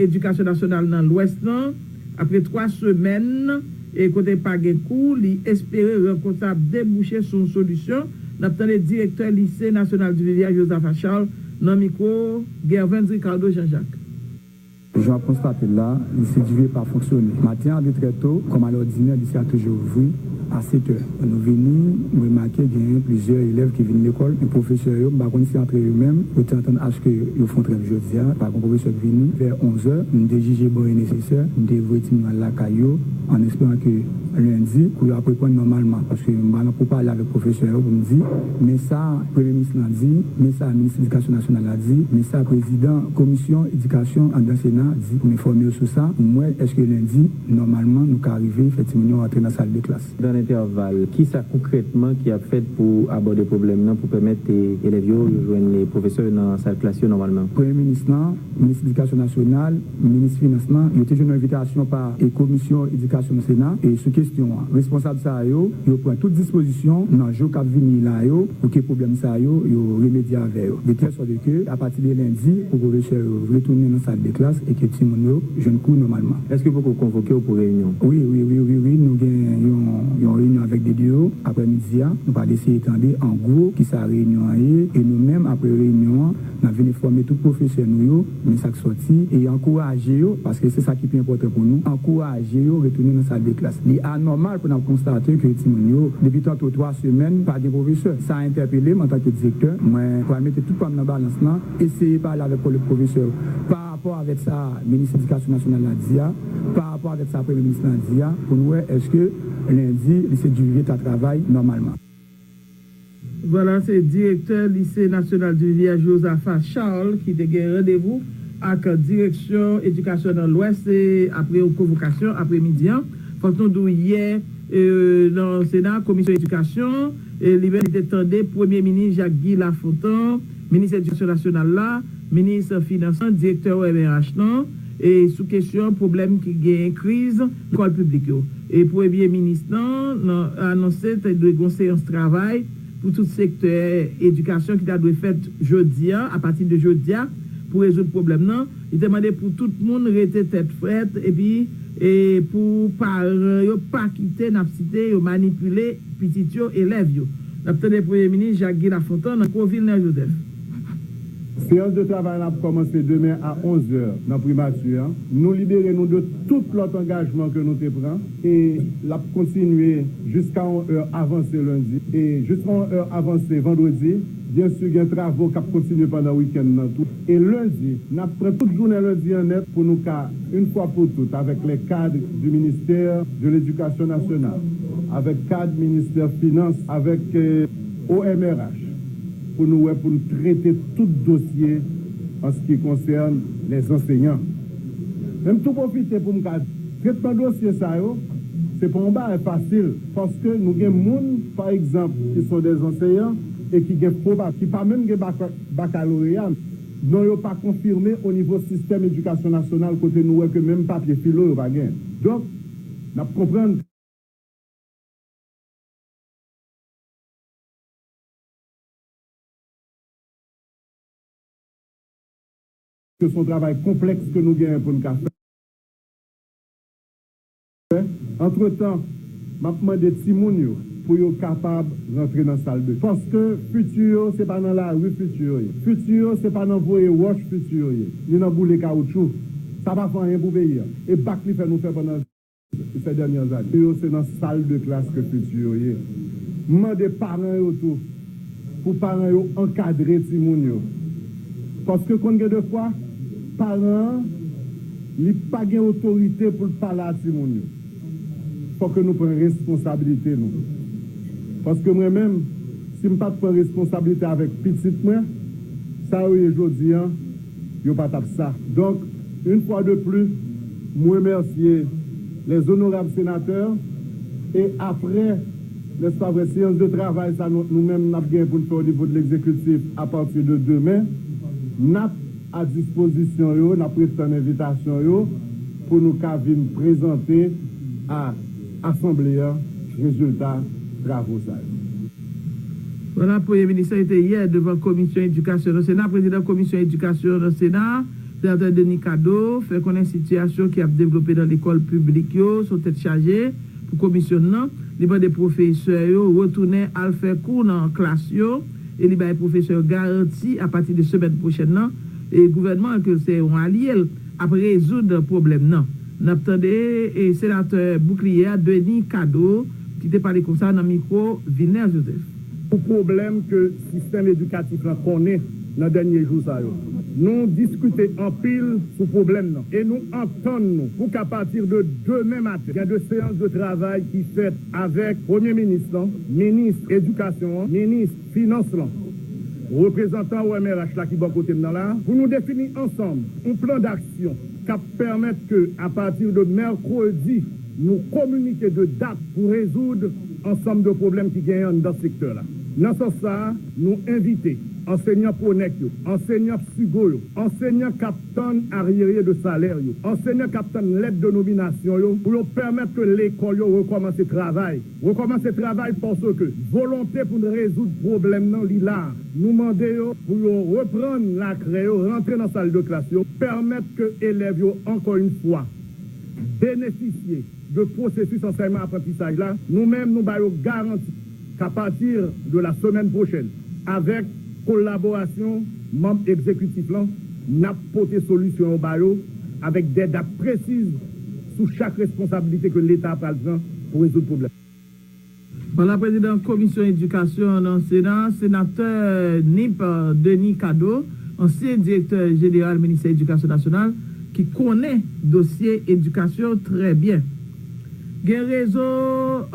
edikasyon nasyonal nan Lwès lan, apre twa semèn, e kote pa gen kou, li espere rankont sa ap debouche sou yon solisyon. N ap tande direktè Lise Nasyonal Duvivier a, Josaphat Charles, nan mikwo Gervens Ricardo Jean-Jacques. Jan w ap konstate l la, lise Duvivier pa fonksyone. Maten an, de trè to, kòm alòdinè, lise a toujou ouvri a sèt è. Nou vini, nou remake genyen plizyè elèv ki vin lekòl, men pwofesè yo, m pa konn si antre yo menm, yo te antann aske yo fè yon trèv jodi a. Pa gen pwofesè ki vini. Vè onz è, m te jije bon e nesesè, m te voye timoun yo al lakay yo, an esperan ke lendi, kou yo ap reprann nòmalman. Paske m pral pou pale avèk pwofesè yo pou m di, men sa premye minis lan di, men sa minis edikasyon nasyonal la di, men sa prezidan komisyon edikasyon anndan Sena di, pou m enfòme yo sou sa, pou m wè èske lendi, nòmalman, nou ka rive fè timoun yo rantre nan sal de klas. Dans l'intervalle, kisa konkrètman ki ap fèt pou abòde pwoblèm nan, pou pèmèt, e, elèv yo, yo jwenn, e, pwofesè yo nan sal klas yo nòmalman? Premye minis lan, minis edikasyon nasyonal, minis finans lan, yo te jwenn yon envitasyon pa, e, komisyon edikasyon Sena, e, sou kesyon an. Responsab sa yo, yo pran tout dispozisyon nan jou k ap vini la yo, pou ke pwoblèm sa yo, yo remedye avè yo. De tèl sòt ke, apati de lendi, pou pwofesè yo retounen nan sal de klas e ke timoun yo jwenn kou nòmalman. Èske poko konvoke w pou reyinyon? Wi, wi, wi, wi, wi, nou gen yon, yon reyinyon avèk D D O aprèmidi a. Nou pral eseye tande an gwo kisa reyinyon an ye, e nou menm, apre reyinyon an, n ap vin enfòme tout pwofesè nou yo, men sa k sòti, e ankouraje yo, paske se sa ki pi enpòtan pou nou, ankouraje yo retounen nan sal de klas. Li anòmal pou n ap konstate ke timoun yo, depi tanto twa semèn, pa gen pwofesè. Sa entèpele m antanke direktè. Mwen pral mete tout pa m nan balans lan, eseye pale avèk kòlèg pwofesè yo pa rapò avèk sa minis edikasyon nasyonal la di a, pa rapò avèk sa premye minis lan di a, pou n wè èske lendi, lise Duvivier ta travay nòmalman. Vwala, se direktè Lise Nasyonal Duvivier Josaphat Charles ki te gen randevou ak direksyon edikasyon nan Lwès e apre yon konvokasyon apremidi an. Fòk nou di w yè, e, nan Sena, Komisyon Edikasyon, e, li menm li te tande Premye Minis Jacques Guy Lafontant, Minis Edikasyon Nasyonal la, Minis Finans lan, Direktè O M R H lan, e sou kesyon pwoblèm ki genyen kriz lekòl piblik yo. E Premye Minis lan nan, anonse te dwe gen yon seyans travay pou tout sektè edikasyon ki ta dwe fèt jodi a, apati de jodi a, pou rezoud pwoblèm nan. Li te mande pou tout moun rete tèt frèt epi e pou paran yo pa kite, n ap site, yo manipile pitit yo, elèv yo. N ap tande Premye Minis Jacques Guy Lafontant nan mikwo Vilner Joseph. Seyans de travay la ap kòmanse demen a onz è nan Primati an. Nou libere nou de tout lòt angajman ke nou te pran e l ap kontinye jiska yon è avanse lendi. E jiska yon è avanse vandredi, byen si gen travo k ap kontinye pandan wikenn nan tou. E lendi, n ap pran tout jounen lendi an nèt pou nou ka, une fois pour toutes, avec les cadres du ministère de l'Éducation nationale, avec kad ministè finans, avèk, euh, O M R H, pou nou wè pou n trete tout dosye an se ki konsène les enseignants. Men m tou pwofite pou m ka di, tretman dosye sa yo, se pa yon bagay fasil, paske nou gen moun, pa egzanp, ki sont des enseignants e ki gen fo pa, ki pa menm gen baka-, bakaloreya, non yo pa konfime o nivo sistèm edikasyon nasyonal kote nou wè ke menm papye filo yo pa gen. Donk, n ap konprann ke se yon travay konplèks ke nou genyen pou n ka fè. Antretan, m ap mande timoun yo pou yo kapab rantre nan sal de klas. Paske fiti yo, se pa nan lari fiti yo ye. Fiti yo, se pa nan voye wòch fiti yo ye, ni nan boule kawoutchou. Sa pa fè anyen pou peyi a. E bak li fè nou fè pandan ces dernières années. Yo se nan sal de klas ke fiti yo ye. M mande paran yo tou, pou paran yo ankadre timoun yo. Paske konn gen de fwa, paran an, li pa gen otorite pou l pale a timoun yo. Fòk ke nou pran responsablite nou. Paske mwen menm, si m pa t pran responsablite avèk pitit mwen, sa yo ye jodi an, yo pa t ap sa. Donk, une fois de plus, m remèsye les honorables sénateurs e apre, nèspa vre, seyans de travay sa nou, nou menm n ap gen pou n fè o nivo de legzekitif apati de demen, n ap a dispozisyon yo, n ap ret tann envitasyon yo pou nou ka vin prezante a asanble a rezilta travo sa yo. Vwala, Premye Minis lan te yè devan Komisyon Edikasyon nan Sena. Prezidan Komisyon Edikasyon nan Sena, Senatè Denis Cadeau, fè konnen sitiyasyon ki ap devlope nan lekòl piblik yo se yon tèt chaje pou komisyon nan. Li mande pwofesè yo retounen al fè kou nan klas yo e li bay pwofesè yo garanti apati de semèn pwochèn nan, e gouvènman an, ke se yon alye l, ap rezoud pwoblèm nan. N ap tande, e, senatè Bouclier a, Denis Cadeau, ki te pale konsa nan mikwo Vilner Joseph. Pou pwoblèm ke sistèm edikatif lan konnen nan dènye jou sa yo. Nou diskite anpil sou pwoblèm nan e nou antann nou pou k apati de demen maten, gen de seyans de travay ki fèt avèk Premye Minis lan, Minis Edikasyon an, Minis Finans lan, reprezantan O M R H la ki bò kote m nan la, pou nou defini ansanm yon plan daksyon k ap pèmèt ke, apati de mèkredi, nou kominike de dat pou rezoud ansanm de pwoblèm ki genyen anndan sektè la. Nan sans sa a, nou envite ansèynan pwonèk yo, ansèynan psigo yo, ansèynan k ap tann aryere de salè yo, ansèynan k ap tann lèt de nominasyon yo, pou yo pèmèt ke lekòl yo rekòmanse travay. Rekòmanse travay paske volonte pou n rezoud pwoblèm nan, li la. Nou mande yo pou yo reprann lakrè yo, rantre nan sal de klas yo, pèmèt ke elèv yo, ankò yon fwa, benefisye de pwosesis ansèyman aprantisaj la. Nou menm, nou ba yo garanti k apati de la semèn pwochèn, avèk kolaborasyon manm egzekitif lan, n ap pote solisyon yo ba yo avèk de dat presiz sou chak responsablite ke Leta pral pran pou rezoud pwoblèm. Vwala, prezidan Komisyon Edikasyon nan Sena, Senatè Nip, Denis Cadeau, ansyen direktè jeneral Ministè Edikasyon Nasyonal, ki konnen dosye edikasyon trè byen. Gen rezo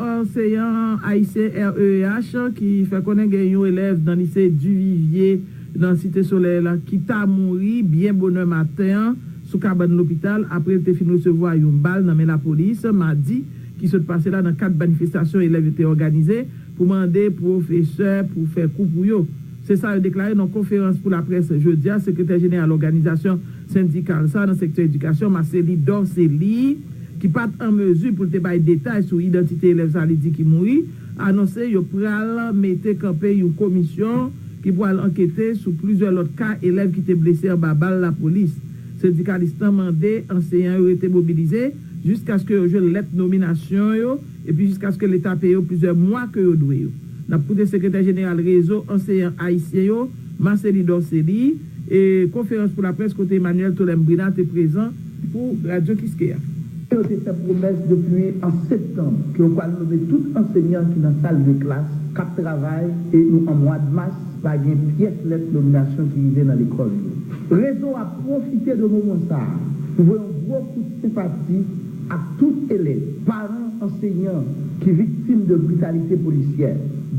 anseyan ayisyen R E H ki fè konnen gen yon elèv nan lise Duvivier nan Site Solèy la ki ta mouri byen bonè maten an sou kabann lopital apre l te fin resevwa yon bal nan men lapolis madi ki sot pase la nan kad manifestasyon elèv yo te òganize pou mande pwofesè pou fè kou pou yo. Se sa yo deklare nan konferans pou laprès jodi a, sekretè jeneral òganizasyon sendikal sa nan sektè edikasyon, Marcelly Dorcely, ki pa t an mezi pou l te bay detay sou idantite elèv sa li di ki mouri, anonse yo pral mete kanpe yon komisyon ki pral ankete sou plizyè lòt ka elèv ki te blese anba bal lapolis. Sendikalis lan mande anseyan yo rete mobilize jiskaske yo jwenn lèt nominasyon yo epi jiskaske Leta peye yo plizyè mwa ke yo dwe yo. N ap koute sekretè jeneral Rezo Anseyan Ayisyen yo, Marcelly Dorcely, e konferans pou laprès kote Emmanuel Tolem Brina te prezan pou Radyo Kiskeya. Yo te fè pwomès depi an septanm ke yo pral nome tout ansenyan ki nan sal de klas k ap travay e nou an mwa de mas, pa gen pyès lèt nominasyon ki rive nan lekòl yo. Rezo a pwofite de moman sa a pou voye yon gwo kout senpati ak tout elèv, paran, ansenyan ki viktim de britalite polisyè.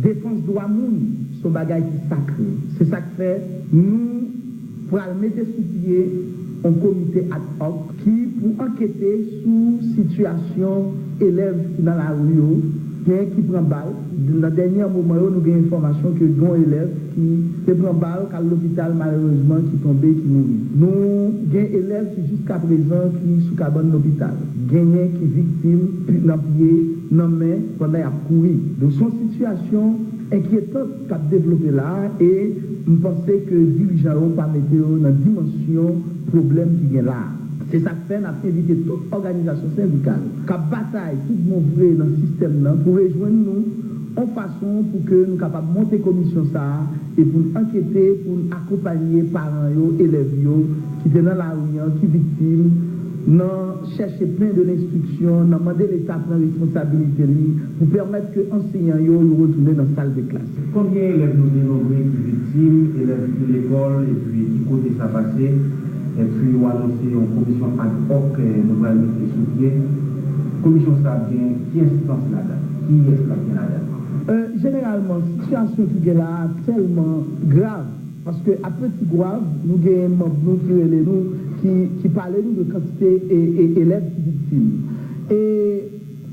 Defans dwa moun se yon bagay ki sakre. Se sa k fè nou pral mete sou pye yon komite ad hoc ki pou ankete sou sitiyasyon elèv ki nan lari yo, gen ki pran bal. Nan dènye moman yo, nou gen enfòmasyon ke gen yon elèv ki te pran bal, k al lopital, malerezman, ki tonbe, ki mouri. Nou gen elèv ki jiskaprezan ki sou kabann lopital. Genyen ki viktim pi-, nan pye, nan men, pandan y ap kouri. Donk, se yon sitiyasyon enkyetan k ap devlope la a, e m panse ke dirijan yo pa mete yo nan dimansyon pwoblèm ki gen la a. Se sa k fè n ap envite tout òganizasyon sendikal k ap batay tout bon vre nan sistèm nan pou rejwenn nou yon fason pou ke nou kapab monte komisyon sa a e pou n ankete, pou n akonpanye paran yo, elèv yo ki te nan lari an, ki viktim, nan chèche plen de lenstriksyon, nan mande Leta pran responsabilite li pou pèmèt ke ansenyan yo, yo retounen nan sal de klas. Konbyen elèv nou denonbre ki viktim, elèv ki lekòl, epi ki kote sa pase? Epi ou anonse yon komisyon ad hoc, eh, nou pral mete sou pye. Komisyon sa ap gen ki enstans ladan? Kiyès k ap gen ladan? Euh, jeneralman, sitiyasyon ki gen la a tèlman grav, paske a Petit Goâve, nou gen manm nou ki rele nou, ki, ki pale nou de kantite e, e, elèv ki viktim. E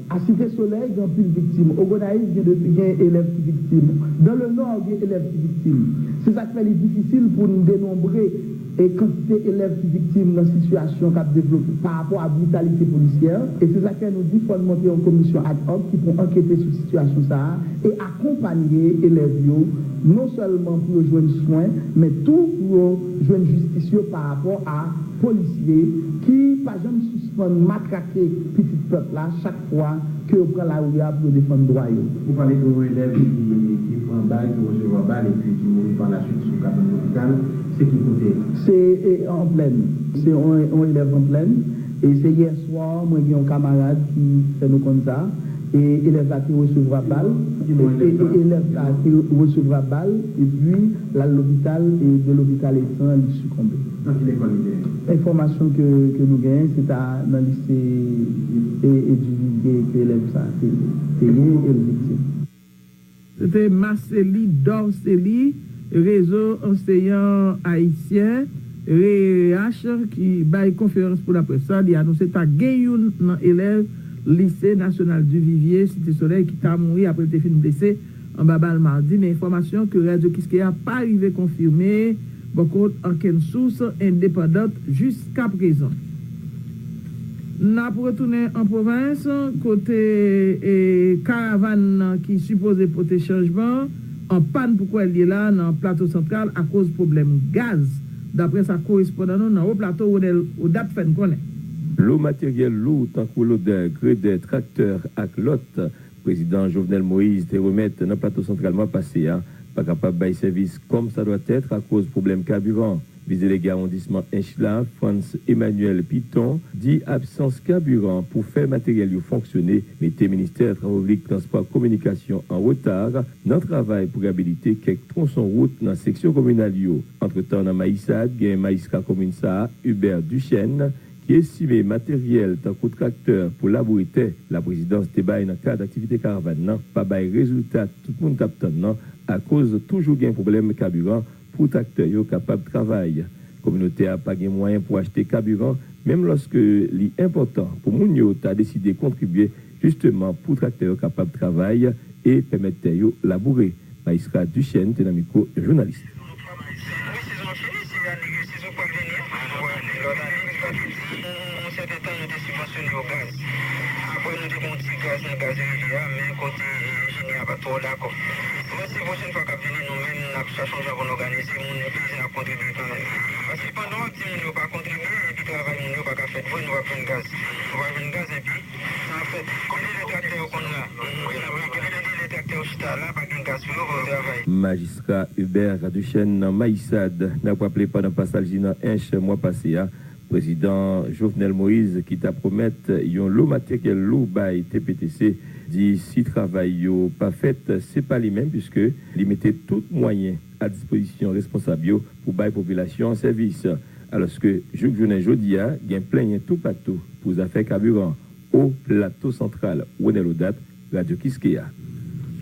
a Site Solèy, gen anpil viktim. O Gonayiv, gen de, gen elèv ki viktim. Dan le Nò, gen elèv ki viktim. Se sa k fè li difisil pou n denonbre e kantite elèv ki viktim nan sitiyasyon k ap devlope pa rapò a britalite polisyè. E se sa k fè nou di fò n monte yon komisyon ad hoc ki pou ankete sou sitiyasyon sa a e akonpanye elèv yo, non sèlman pou yo jwenn swen, men tou pou yo jwenn jistis yo pa rapò a polisye ki pa janm sispann matrake pitit pèp la chak fwa ke yo pran lari a pou yo defann dwa yo. Ou pale de yon elèv ki, ki pran bal, ki resevwa bal epi ki mouri pa laswit sou kabann lopital. Se ki kote? Se, e, an Plèn. Se yon, yon elèv an Plèn. E se yè swa, mwen gen yon kamarad ki fè nou konn sa. E elèv la te resevwa bal. Ki non elèv la? E, e, elèv la te resevwa bal, epi l al lopital, e de lopital etan, li sikonbe. Nan ki lekòl li te ye? Enfòmasyon ke, ke nou genyen, se ta nan lise e, e Divizye ke elèv sa te, te ye, e l viktim. Se te Marcelly Dorcely, Rezo Anseyan Ayisyen, R E H, ki bay konferans pou laprès sa. Li anonse ta gen youn nan elèv Lise Nasyonal Divizye, Site Solèy, ki ta mouri apre l te fin blese anba bal madi, men enfòmasyon ke Radyo Kiskeya pa rive konfime bò kot ankenn sous endepandant jiskaprezan. N ap retounen an pwovens, kote, e, karavàn ki sipoze pote chanjman an pàn pou kwè l ye la nan Plato Santral akoz pwoblèm gaz, daprè sa korespondan nou nan Wo Plato, Ronel Odat, fè n konnen. Lo materyèl lou, tankou lodè, gredè, traktè ak lòt, Prezidan Jovenel Moïse te remèt nan Plato Santral mwa pase a, pa kapab bay sèvis kòmsadwatèt akoz pwoblèm kabiran. Vis delege awondisman Ench la, Frantz Emmanuel Piton, di absans kabiran pou fè materyèl yo fonksyone mete Ministè Travo Piblik, Transpò ak Kominikasyon an reta nan travay pou reyabilite kèk twonson wout nan seksyon kominal yo. Antretan, nan Mayisad, gen majistra komin sa a, Hubert Duchesne, ki estime materyèl tankou traktè pou laboure tè laprezidans te bay nan kad aktivite karavàn nan pa bay rezilta tout moun t ap tann nan akoz toujou gen pwoblèm kabiran pou traktè yo kapab travay. Kominote a pa gen mwayen pou achte kabiran, menm lòske li enpòtan pou moun yo ta deside kontribye jisteman pou traktè yo kapab travay e pèmèt tè yo laboure. Majistra Duchesne te nan mikwo yon jounalis. Wi, sezon an fini, se ane, sezon pral vini an. Lòt ane, li pral fini. Yon sèten tan, nou te sibvansyone yo gaz. Apre, nou te gen yon ti gaz nan gaz rivyè a, men kote enjenyè a pa t twò dakò. Mwen, se pwochèn fwa k ap vini, nou menm, n ap chache yon jan pou n òganize, moun yo, peyizan ap kontribye kanmenm. Paske pandan w ap di moun yo pa kontribye, epi travay moun yo pa ka fèt vre, nou p ap jwenn gaz. Nou p ap jwenn gaz, epi Kote le traktè yo konn la? Kote le traktè yo chita la, pa gen gaz pou yo, pou yo travay. Majistra Hubert Duchesne nan Mayisad, n ap raple pandan pasaj li nan Ench mwa pase a, Prezidan Jovenel Moïse ki ta pwomèt yon lo materyèl lou bay T P T C, di si travay yo pa fèt, se pa li menm, piske li mete tout mwayen a dispozisyon responsab yo pou bay popilasyon an sèvis. Alòske, jouk jounen jodi a, gen plenyen toupatou pou zafè kabiran. O Plato Santral, Ronel Odat, Radyo Kiskeya.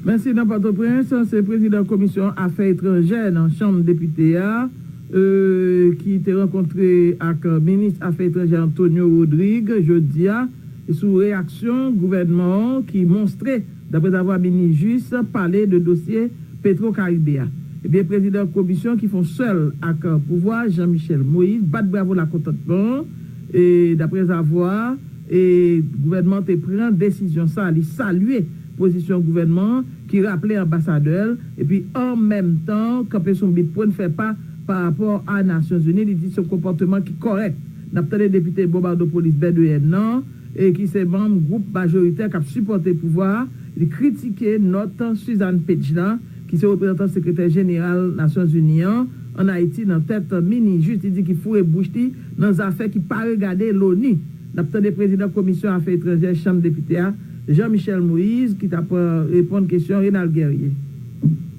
Mèsi. Nan Pòtoprens, se prezidan Komisyon Afè Etranjè nan Chanm Depite a, e, ki te rankontre ak minis afè etranjè Antonio Rodrigue jodi a, sou reyaksyon gouvènman an ki monstre, daprè zavwa minis Jis pale de dosye Petro Caribe a. Ebyen, prezidan komisyon ki fè yon sèl ak pouvwa, Jean Michel Moïse, bat bravo lakontantman, e, daprè zavwa, e, gouvènman te pran desizyon sa, li salye pozisyon gouvènman an, ki raple anbasadè l, epi an menm tan, kanpe sou yon bit pou n fè pa pa rapò a Nasyonzini, li di se yon konpòteman ki kòrèk. N ap tande depite Bombardopolis Bèdeyèn nan, e ki se manm gwoup majoritè k ap sipòte pouvwa a, li kritike nòt Susan Page la, ki se reprezantan sekretè jeneral Nasyonzini an ann Ayiti nan tèt minis Jis, li di ki foure bouch li nan zafè ki pa regade Loni. N ap tande prezidan komisyon afè etranjè Chanm Depite a, Jean Michel Moïse, ki t ap, e, reponn kesyon Renald Guerrier.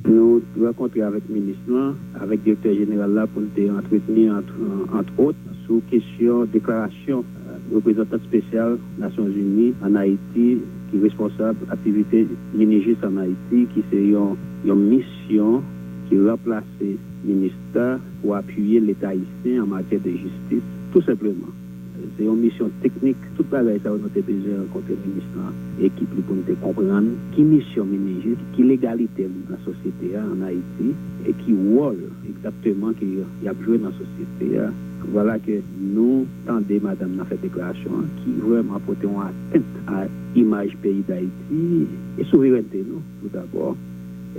Nou rankontre avèk minis lan, avèk direktè jeneral la pou n te antretni, ant, ant ot, sou kesyon deklarasyon, e, reprezantan espesyal Nasyonzini ann Ayiti ki responsab aktivite minis Jis ann Ayiti, ki se yon, yon misyon ki ranplase minista pou apiye Leta ayisyen an matyè de jistis, tou senpleman. Se yon misyon teknik. Tout bagay sa yo, nou te bezwen rankontre minis lan, ekip li, pou n te konprann ki misyon minis Jis, ki legalite li nan sosyete a ann Ayiti, e ki wòl egzakteman ke y ap jwe nan sosyete a. Vwala ke nou tande madanm nan fè deklarasyon an ki vrèman pote yon atent a imaj peyi Dayiti e souverènte nou, tou dabò,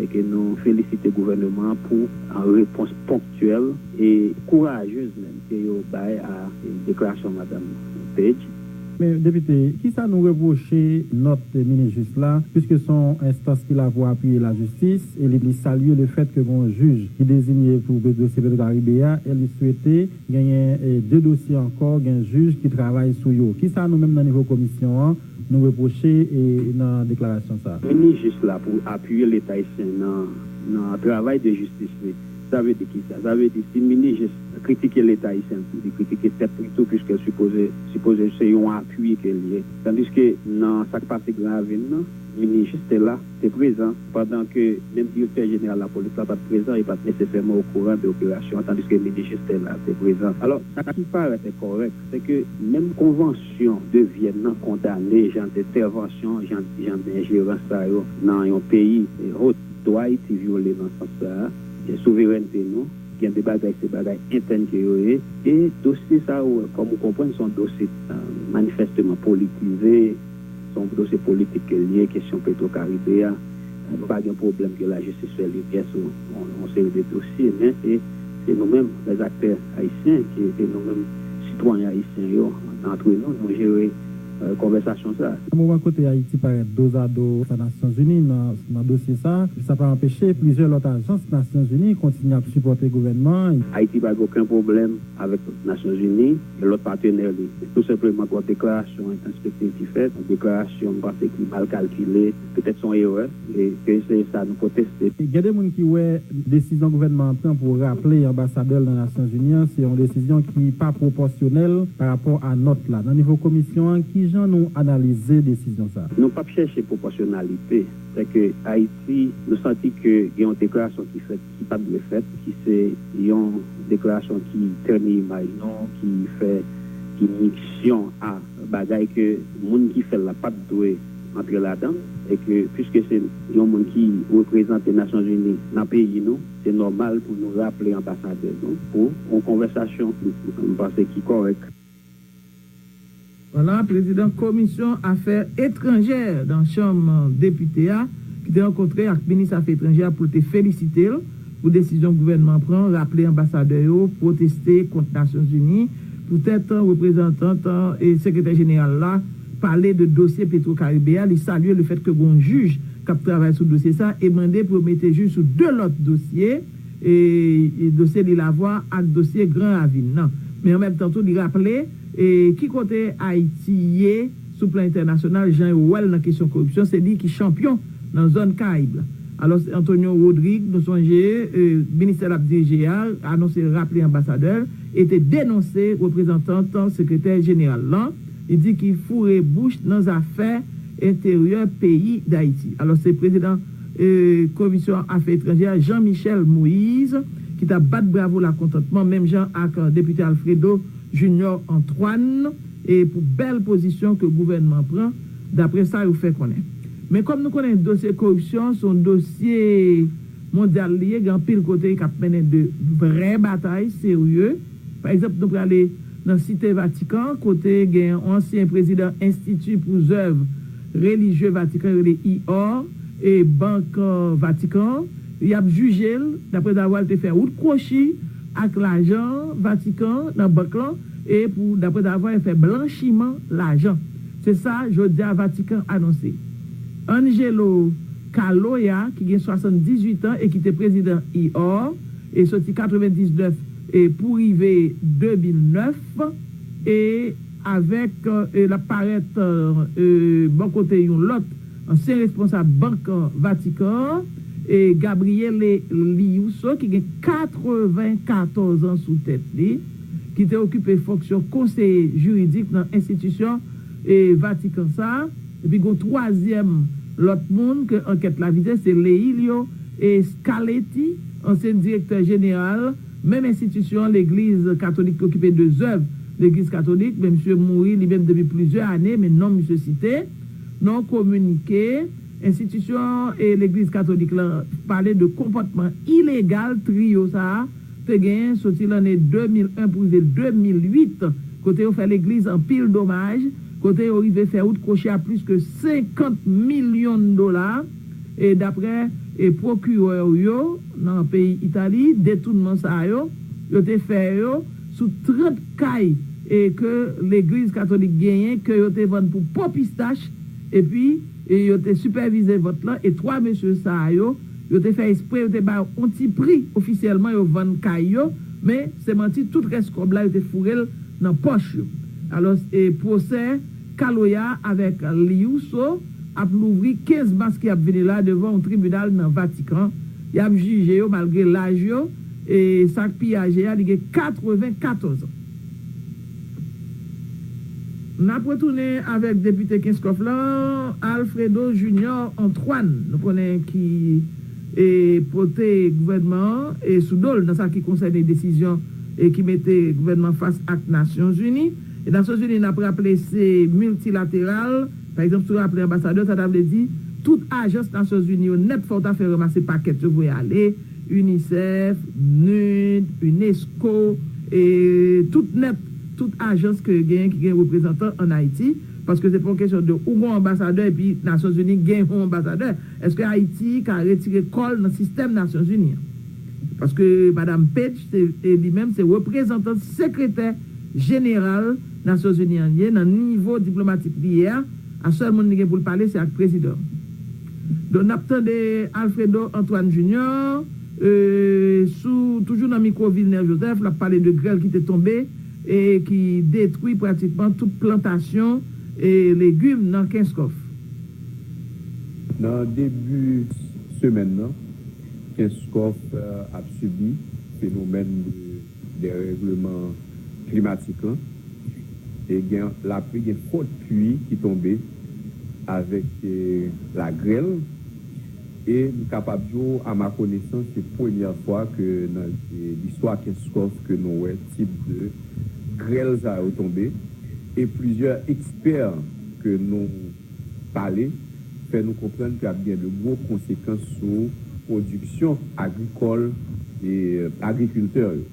e ke nou felisite gouvènman an pou, a, repons ponktyèl e kourajez menm ke yo bay a, e, deklarasyon madanm Page. Men, depite, kisa nou repwoche nòt minis Jis la, piske se yon enstans ki la pou apiye lajistis, e li, li salye lefèt ke gen yon jij ki deziye pou dosye Petro Caribe a, e li swete genyen, e, de dosye ankò, gen jij ki travay sou yo. Kisa nou menm nan nivo komisyon an, nou repwoche, e, nan deklarasyon sa a? Minis Jis la pou apiye Leta ayisyen nan, nan travay de jistis li. Sa vle di kisa? Sa vle di si minis Jis kritike Leta ayisyen, li kritike tèt li tou, piske l sipoze, sipoze se yon apui ke l ye. Tandiske nan sa k pase Gran Ravin nan, minis Jis te la, te prezan, pandan ke menm direktè jeneral lapolis la pa t prezan, e pa t nesesèman okouran de operasyon an, tandiske minis Jis te la, te prezan. Alò, sa ki parèt enkòrèk, se ke menm konvansyon de Vyèn nan kondane jan de entèvansyon, jan, jan de enjerans sa yo nan yon peyi, e, hot, dwa Ayiti vyole nan sans sa a, e souverènte nou, gen de bagay, se bagay entèn ke yo ye, e dosye sa yo, kòm ou konprann, se yon dosye, e, manifèsteman politize, se yon dosye politik ke l ye, kesyon Petro Caribe a. Nou pa gen pwoblèm ke lajistis fè limyè sou yon, yon seri de dosye, men se, se nou menm, lèzaktè ayisyen, ke se nou menm, sitwayen ayisyen yo, antre nou, nou jere konvèsasyon sa. Nan moman kote Ayiti parèt dozado a Nasyonzini nan, nan dosye sa, sa pa anpeche plizyè lòt ajans Nasyonzini kontinye ap sipòte gouvènman an. Ayiti pa gen okenn pwoblèm avèk Nasyonzini e lòt patnè li. Tou senpleman, gon deklarasyon entwospektif ki fèt, yon deklarasyon m panse ki mal kalkile, petèt se yon erè, e ke se sa nou pwoteste. Gen de moun ki wè desizyon gouvènman an pran pou raple anbasadè l nan Nasyonzini an, se yon desizyon ki pa pwopòsyonèl pa rapò a nòt la. Nan nivo komisyon an, kijan nou analize desizyon sa a? Nou p ap chèche pwopòsyonalite. Sèke Ayiti, nou santi ke gen yon deklarasyon ki fèt ki pa t dwe fèt, ki se yon deklarasyon ki tèni imaj nou, ki fè, ki miksyon a bagay ke moun ki fè l la pa t dwe antre ladan, e ke piske se yon moun ki reprezante Nasyonzini nan peyi nou, se nòmal pou nou raple anbasadè nou pou yon konvèsasyon, m panse, ki kòrèk. Vwala, prezidan Komisyon Afè Etranjè nan Chanm Depite a, ki te rankontre ak minis afè etranjè a pou l te felisite l pou desizyon gouvènman an pran, raple anbasadè yo pwoteste kont Nasyonzini. Poutèt reprezantant e sekretè jeneral la pale de dosye Petro Caribe a, li salye lefètke gon jij k ap travay sou dosye sa e mande pou yo mete jij sou de lòt dosye, e, e dosye Lil Avwa ak dosye Gran Ravin nan. Men an menm tan tou, li raple, e, ki kote Ayiti ye sou plan entènasyonal, jan yo wè l nan kesyon koripsyon, se li ki chanpyon nan zòn Karayib la. Alò, Antonio Rodrigue, nou sonje, e, ministè l ap dirije a, anonse l raple anbasadè l e te denonse reprezantant sekretè jeneral lan. Li di ki foure bouch nan zafè enteryè peyi Dayiti. Alò, se prezidan, e, Komisyon Afè Etranjè a, Jean Michel Moïse, ki t ap bat bravo lakontantman, menm jan ak, e, depite Alfredo Junior Antoine, e pou bèl pozisyon ke gouvènman an pran, daprè sa yo fè konnen. Men kòm nou konnen, dosye koripsyon se yon dosye mondyal li ye, gen anpil kote k ap mennen de vrè batay serye. Pa egzanp, nou prale nan Site Vatikan, kote gen yon ansyen prezidan Enstiti pou Zèv Relijye Vatikan, yo rele I O R, e Bank, e, Vatikan, y ap jije l daprè davwa l te fè wout kwochi ak lajan Vatikan nan bank lan, e pou, daprè davwa l fè blanchiman lajan. Se sa jodi a Vatikan anonse. Angelo Caloia, ki gen swasanndizuit an e ki te prezidan I O R, e soti katrevendiznèf e pou rive de mil nèf, e avèk, e l ap parèt, e, bò kote yon lòt ansyen responsab Bank Vatikan an, e Gabriele Liuso, ki gen katrevenkatòz an sou tèt li, ki te okipe fonksyon konseye jiridik nan enstitisyon, e, Vatikan sa a. Epi gon twazyèm lòt moun ke ankèt la vize, se Leilio, e, Scaletti, ansyen direktè jeneral menm enstitisyon an, Legliz Katolik, ki okipe de zèv Legliz Katolik, men misye mouri li menm depi plizyè ane, men non misye site nan yon kominike. Enstitisyon, e, Legliz Katolik lan pale de konpòtman ilegal triyo sa a te genyen soti lanne de mil en pou rive de mil uit, kote yo fè legliz anpil domaj, kote yo rive fè wout kwochi a plis ke senkant milyon dola, e daprè, e, pwokirè yo nan peyi Itali, detounman sa yo, yo te fè yo sou trant kay, e, ke legliz katolik genyen, ke yo te vann pou po pistach, epi, e, yo te sipèvize vant lan, e twa mesye sa yo, yo te fè espre, yo te ba yo yon ti pri ofisyèlman, yo vann kay yo, men se manti, tout rès kòb la, yo te foure l nan pòch yo. Alò, e, pwosè Kaloya avèk Liuso ap louvri kenz mas ki ap vini la devan yon tribinal nan Vatikan. Y ap jije yo malgre laj yo, e sa k pi aje a, li gen katrevenkatòz an. N ap retounen avèk depite Kenskòf lan, Alfredo Junior Antoine. Nou konnen ki, e, pote gouvènman an, e, sou do l nan sa ki konsène desizyon, e, ki mete gouvènman fas ak Nasyonzini. E Nasyonzini, n ap raple, se miltilateral. Pa egzanp, si w raple anbasadè, sa ta vle di tout ajans Nasyonzini yo nèt, fò w ta fè ranmase pakèt yo voye ale, UNICEF, nid, UNESCO, e tout nèt, tout ajans ke genyen ki gen reprezantan ann Ayiti, paske se pa yon kesyon de ou gon anbasadè epi Nasyonzini gen yon anbasadè. Èske Ayiti ka retire kò l nan sistèm Nasyonzini an? Paske Madam Page, se, e li menm, se reprezantan sekretè jeneral Nasyonzini an ye, nan nivo diplomatik li ye a, a sèl moun li gen pou l pale se ak prezidan. Donk n ap tande Alfredo Antoine Junior, e, sou, toujou nan mikwo Vilner Joseph, l ap pale de grèl ki te tonbe e ki detwi pratikman tout plantasyon e legim nan Kenskòf. Nan debi semèn nan, Kenskòf, e, ap sibi fenomèn de derègleman klimatik lan. E gen lapli, gen fòt pli ki tonbe avèk, e, lagrèl. E m kapab di w, a ma konesans, se premyè fwa ke nan, e, listwa Kenskòf ke nou wè tip de grèl sa yo tonbe. E plizyè ekspè ke nou pale fè nou konprann ke ap gen de gwo konsekans sou pwodiksyon agrikòl e agrikiltè yo.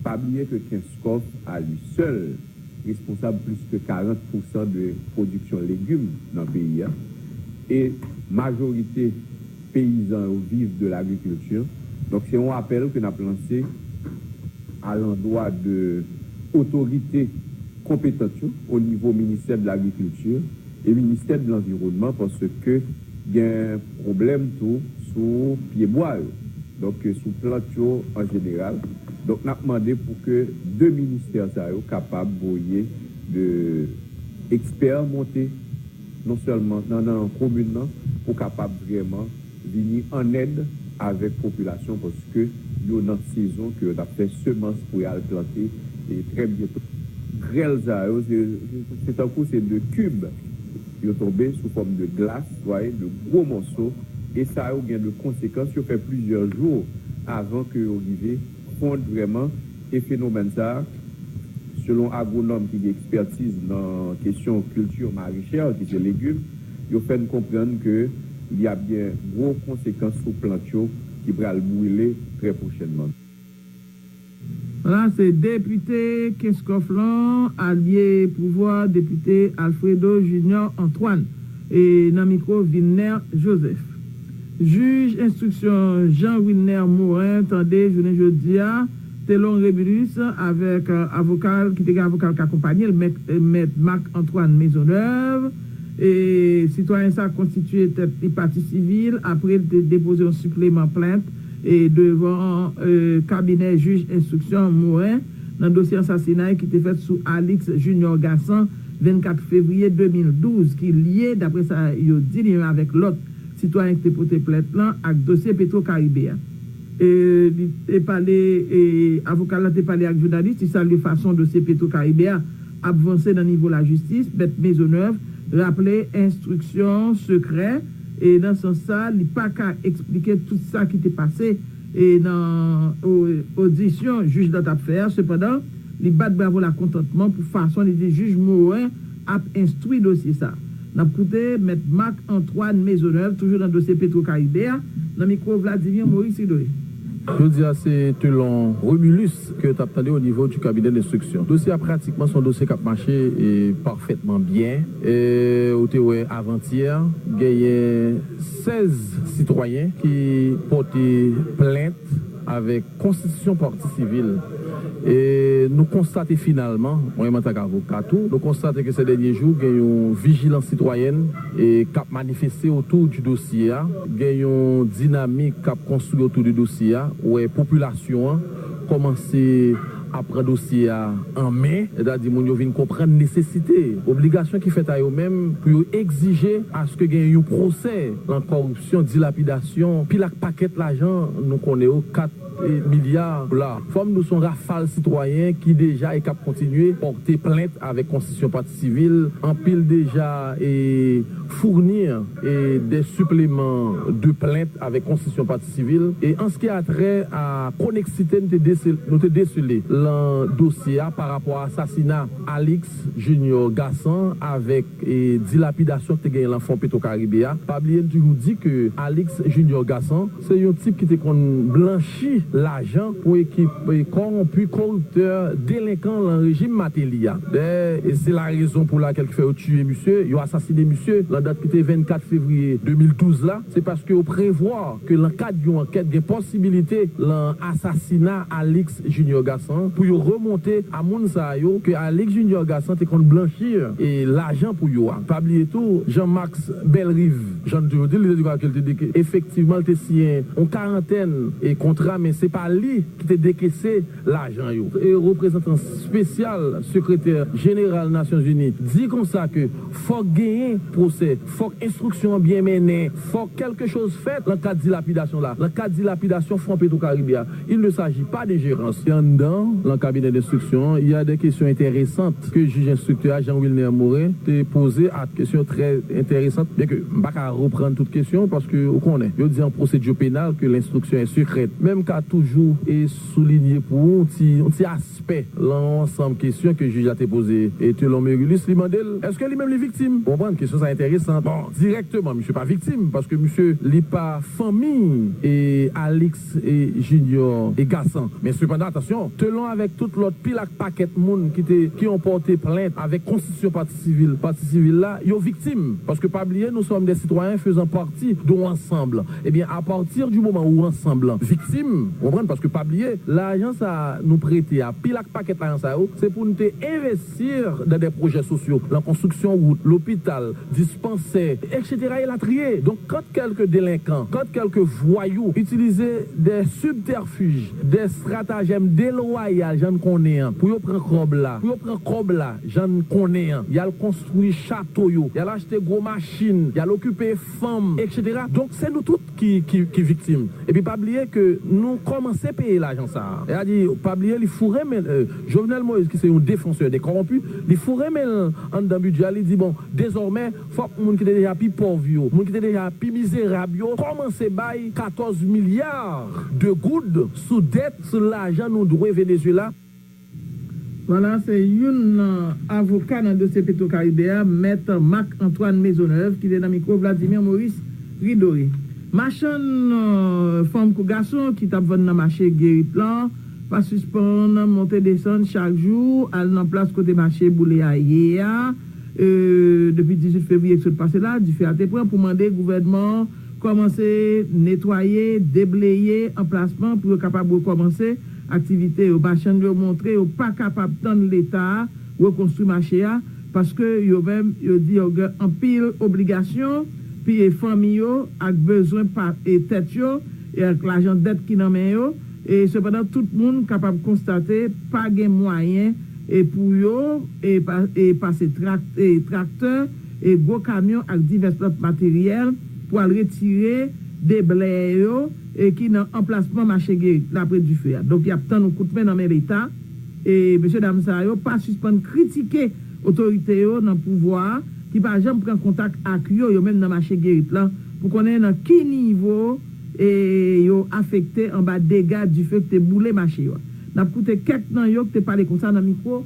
Pa bliye ke Kenskòf, a li sèl, responsab plis ke karant pousan de pwodiksyon legim nan peyi a. E majorite peyizan yo viv de lagrikilti. Donk, se yon apèl ke n ap lanse alandwa de otorite konpetant yo o nivo Ministè de Lagrikilti e Ministè de Lanviwònman, paske gen pwoblèm tou sou pyebwa yo, donk, sou plant yo an jeneral. Donk, n ap mande pou ke de ministè sa yo kapab voye de ekspè monte non sèlman nan, nan komin nan, pou kapab vrèman vini an èd avèk popilasyon, paske yo nan sezon ke yo t ap fè semans pou y al plante, e trè byento. Grèl sa yo, se, se, se tankou se de kib yo tonbe sou fòm de glas, w wè, de gwo mòso, e sa yo gen de konsekans, yo fè plizyè jou avan ke yo rive fonn vrèman. E fenomèn sa a, selon agwonòm ki gen ekspètiz nan kesyon kilti marechè, ki se legim, yo fè n konprann ke li ap gen gwo konsekans sou plant yo ki pral brile trè pwochènman. Vwala, se depite Kenskòf lan, alye pouvwa, depite Alfredo Junior Antoine, e nan mikwo Vilner Joseph. Jij enstriksyon Jean Wilner Morin tande jounen jodi a Telon Remilus avèk, e, avoka l, ki te gen avoka l k akonpanye l, mèt, e, mèt Marc Antoine Maisonneuve. E sitwayen sa a konstitye tèt li pati sivil apre l te depoze yon sipleman plent e devan, e, kabinè jij enstriksyon Morin nan dosye ansasinay ki te fèt sou Alix Junior Gassan vennkat fevriye de mil douz, ki lye, daprè sa yo di, li menm avèk lòt sitwayen ki te pote plent lan, ak dosye Petro Caribe a. E, li te pale, e, avoka l lan te pale ak jounalis, li salye fason dosye Petro Caribe a ap vanse nan nivo lajistis. Mèt Maisonneuve raple enstriksyon sekrè, e nan sans sa, li pa ka eksplike tout sa ki te pase, e nan o-, odisyon jij lan t ap fè a. Sepandan, li bat bravo lakontantman pou fason li di jij Morin ap enstwi dosye sa. N ap koute Mèt Marc Antoine Maisonneuve, toujou nan dosye Petro Caribe a, nan mikwo Vladimir Maurice Ridoy. Jodi a, se Telon Remilus ke yo t ap tande o nivo di kabinè denstriksyon. Dosye a pratikman se yon dosye k ap mache, e, pafètman byen. E, ou te wè avantyè, genyen sèz sitwayen ki pote plent avèk konstitisyon pati sivil. E nou konstate finalman, mwen menm antank avoka tou, nou konstate ke se dènye jou gen yon vijilans sitwayèn, e, k ap manifeste otou di dosye a, gen yon dinamik k ap konstwi otou de dosye a, ou wè popilasyon an kòmanse ap pran dosye a an men, sètadi moun yo vin konprann nesesite, obligasyon ki fèt a yo menm pou yo egzije aske gen yon pwosè lan kòripsyon, dilapidasyon, pil ak pakèt lajan nou konnen yo, kat e, milya dola. Fò m di w se yon rafal sitwayen ki deja e k ap kontinye pòte plent avèk konstitisyon pati sivil. Anpil deja e fourni e de sipleman de plent avèk konstitisyon pati sivil. E an se ki a trè a koneksite nou te desel-, nou te desele lan dosye a pa rapò a asasina Alix Junior Gassan avèk e dilapidasyon ki te genyen lan fon Petro Caribe a. Pa bliye n toujou di ke Alix Junior Gassan se yon tip ki te konn blanchi lajan pou ekip e kòwonpi, kòriptè, delenkan lan rejim Martelly a. Dayè, e se la rezon pou lakèl ki fè yo tiye misye, yo asasine misye lan dat ki te vennkat fevriye de mil douz la. Se paske yo prevwa ke lan kad yon ankèt gen posibilite lan asasina Alix Junior Gassan. pou yo remonte a moun sa yo ke Alix Junior Gassan te konn blanchi e lajan pou yo a. Pa bliye tou, Jean Max Bellerive, jan n toujou di l, li te di ke l te deke, efektivman, l te siyen yon karantèn e kontra, men se pa li ki te dekese lajan yo. E reprezantan espesyal sekretè jeneral Nasyonzini di konsa ke fòk genyen pwosè, fòk enstriksyon an byen mennen, fòk kèlke choz fèt nan kad dilapidasyon la, nan kad dilapidasyon Fon Petwokaribe a. Il ne s'agit pas de gérance. E anndan, nan kabinè denstriksyon an, il y a des questions intéressantes que jij enstriktè a, Jean Wilner Morin, te poze, a kesyon trè enteresan, byen ke m pa ka reprann tout kesyon paske ou konnen, yo di an procédure pénale que l'instruction est secrète. Men m ka toujou e soulinye pou ou ti, yon ti aspè nan yon ansanm kesyon ke jij la te poze e Telon Merilus, li mande l èske li menm li viktim. Ou konprann, kesyon sa enteresan. Bon, dirèkteman, misye pa viktim paske misye li pa fanmi e Alix e Junior e Gassan. Men sepandan, atansyon, Telon avèk tout lòt pil ak pakèt moun ki te, ki yon pòte plent avèk konstitisyon pati sivil, pati sivil la, yo viktim. Paske pa bliye, nous sommes des citoyens faisant partie d'un ensemble. Ebyen, a partir du moment où ansanm lan viktim, ou konprann, paske pa bliye, lajan sa a nou prete a, pil ak pakèt lajan sa yo, se pou n te envesti dan de pwojè sosyo, nan konstriksyon wout, lopital, dispansè, et cetera et latriye. Donk, quand quelques délinquants, quand quelques voyous utilisent des subterfuges, des stratagèmes déloyaux, jan n konnen an, pou yo pran kòb la, pou yo pran kòb la, jan n konnen an, y al konstwi chato yo, y al achte gwo machin, y al okipe fanm, et cetera. Donk, se nou tout ki, ki, ki viktim. Epi pa bliye ke nou kòmanse peye lajan sa a. Sètadi, pa bliye, li foure men l, euh, Jovenel Moïse, ki se yon défenseur des corrompus, li foure men l anndan bidjè a, li di, bon, dezòmè, fòk moun ki te deja pi pòv yo, moun ki te deja pi mizerab yo, kòmanse bay katòz milya de goud sou dèt, sou lajan nou dwe Venezuela. Vwala, se youn nan avoka nan dosye Petwokaribe a, Mèt Marc Antoine Maisonneuve, ki te nan mikwo Vladimir Maurice Ridoré. Machann, euh, fanm kou gason ki t ap vann nan mache Gerit lan pa sispann monte desann chak jou, al nan plas kote mache boule a ye a. Euh, depi dizuit fevriye ki sot pase la, dife a te pran pou mande gouvènman an kòmanse netwaye, debleye anplasman pou yo kapab rekòmanse aktivite yo. Machann yo montre yo pa kapab tann Leta a rekonstwi mache a, paske yo menm, yo di yo gen anpil obligasyon, pi e fanmi yo ak bezwen pa, e tèt yo, e ak lajan dèt ki nan men yo. E sepandan, tout moun kapab konstate pa gen mwayen e pou yo e pa, e pase trak, e traktè, e gwo kamyon ak divès lòt materyèl pou al retire deblè yo e ki nan anplasman mache Gerit, dapre dife a. Donk, y ap tann yon kout men nan men Leta. E mesye dam sa yo pa sispann kritike otorite yo nan pouvwa a ki pa janm pran kontak ak yo, yo menm nan mache Gerit lan, pou konnen nan ki nivo e yo afekte anba dega dife ki te boule mache yo a. N ap koute kèk nan yo ki te pale konsa nan mikwo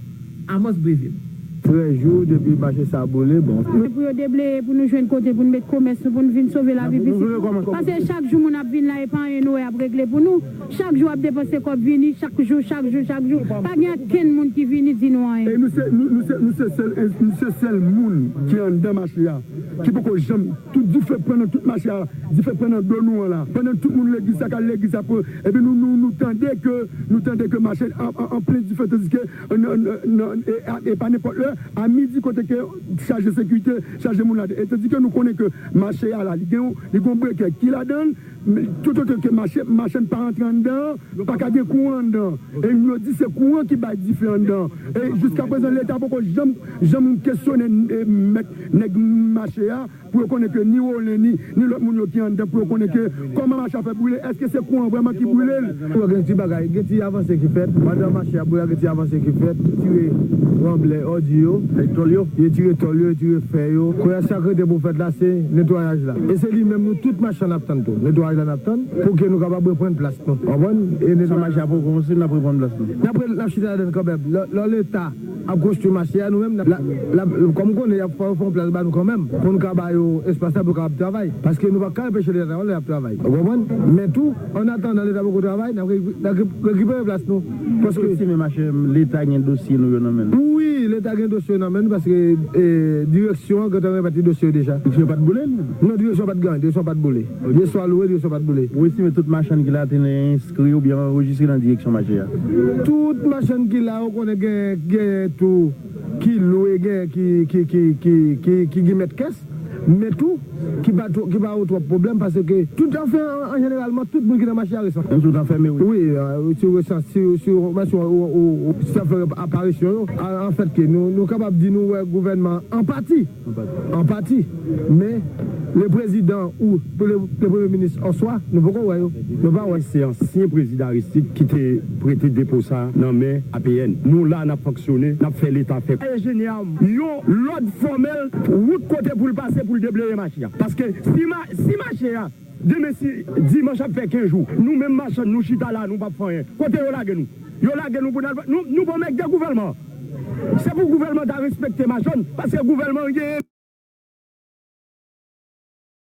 Amos Breville. Trèz jou depi mache sa a boule, bon. Pou yo debleye, pou nou jwenn kote pou nou met komès nou, pou nou vin sove lavi pitit nou. Paske chak jou moun ap vin la, e pa anyen nou wè y ap regle pou nou. Chak jou ap depanse kòb vini, chak jou, chak jou, chak jou. Pa gen okenn moun ki vini di nou anyen. E nou se, nou, nou se, nou se sèl, nou se sèl moun ki anndan mache a, ki poko janm, tout dife pran nan tout mache a, dife pran nan do nou an la. Pandan tout moun legliz sa k al legliz sa pou, epi nou, nou, nou tande ke, nou tande ke mache an, an, an plen dife, tandis ke, nan, nan, nan, e, e pa nenpòt lè, a midi kote ke chaje sekirite, chaje moun la, e tandis ke nou konnen ke mache a la, li gen yon, li gen yon brekè ki ladan l, men tout otan ke mache, machann pa rantre anndan, pa ka gen kouran anndan. E yo di se kouran ki bay dife anndan. E jiskaprezan, Leta poko janm, janm kesyone, e, mèt, nèg mache a, pou yo konnen ke ni Rolen, ni, ni lòt moun yo ki anndan, pou yo konnen ke kòman mache a fè boule, èske se kouran vrèman ki boule l? Gen ti bagay, gen ti avanse ki fèt, pandan mache a boule a, gen ti avanse ki fèt, tire ranblè òdi yo, tòl yo, yo tire tòl yo, yo tire fè yo. Kounye a, sa k rete pou fèt la, se netwayaj la. E se li menm nou tout machann n ap tann tou. Netwayaj la n ap tann, pou ke nou kapab reprann plas nou. Konprann? E netwayaj la. Sa mache a poko kòmanse, n ap reprann plas nou. N ap re-, n ap chita ladan l kanmenm. Lè, lè Leta ap konstwi mache a, nou menm, n ap, l ap, l ap, kòm ou konnen, y ap fè, fè yon plas ba nou kanmenm, pou nou ka ba yo espas la, pou yo kapab travay. Paske nou pa ka anpeche Leta travay lè y ap travay. Ou konprann? Men tou, an atandan Leta poko travay, n ap re-, n ap re-, rekipere plas nou. Paske, si men mache, Leta gen dosye nou yo nan men l. Wi! Leta gen dosye yo nan men l paske e, direksyon an gentan remèt li dosye yo deja. Direksyon pa t boule l menm? Non, direksyon pa t gen anyen, direksyon pa t boule. Yèswa lwe, direksyon pa t boule. Ou estime tout machann ki la te enskri oubyen anrejistre nan direksyon mache a? Tout machann ki la, ou konnen gen, gen tou ki lwe, gen ki, ki, ki, ki, ki, ki gen mèt kès. Men tou, ki pa twò, ki pa yo twòp pwoblèm, paske tout anfen, an, an jeneralman, tout moun ki nan mache a resanse. Menm si w t anfèmen, wi. Wi, euh, si w resanse, si, si, menm si w, w, w, w, si w fè aparisyon yo, a, anfèt, ke nou, nou kapab di nou wè gouvènman an pati. An pati. An pati. Men, le prezidan ou le, le premye minis an swa, nou poko wè yo. Nou pa wè. Se ansyen prezidan Aristide ki te prete depo sa nan men A P N. Nou la, n ap fonksyone, n ap fè Leta fè. Enjenyè a yon lòd fòmèl, wout kote pou l pase pou l debleye mache a. Paske si, ma, si mache a, demen si dimanch ap fè kenz jou, nou menm machann, nou chita la, nou p ap fè anyen. Kote yo lage nou? Yo lage nou pou n al, nou, nou bon mèg de gouvèlman. Se pou gouvèlman ta respekte machann, paske gouvèlman genyen.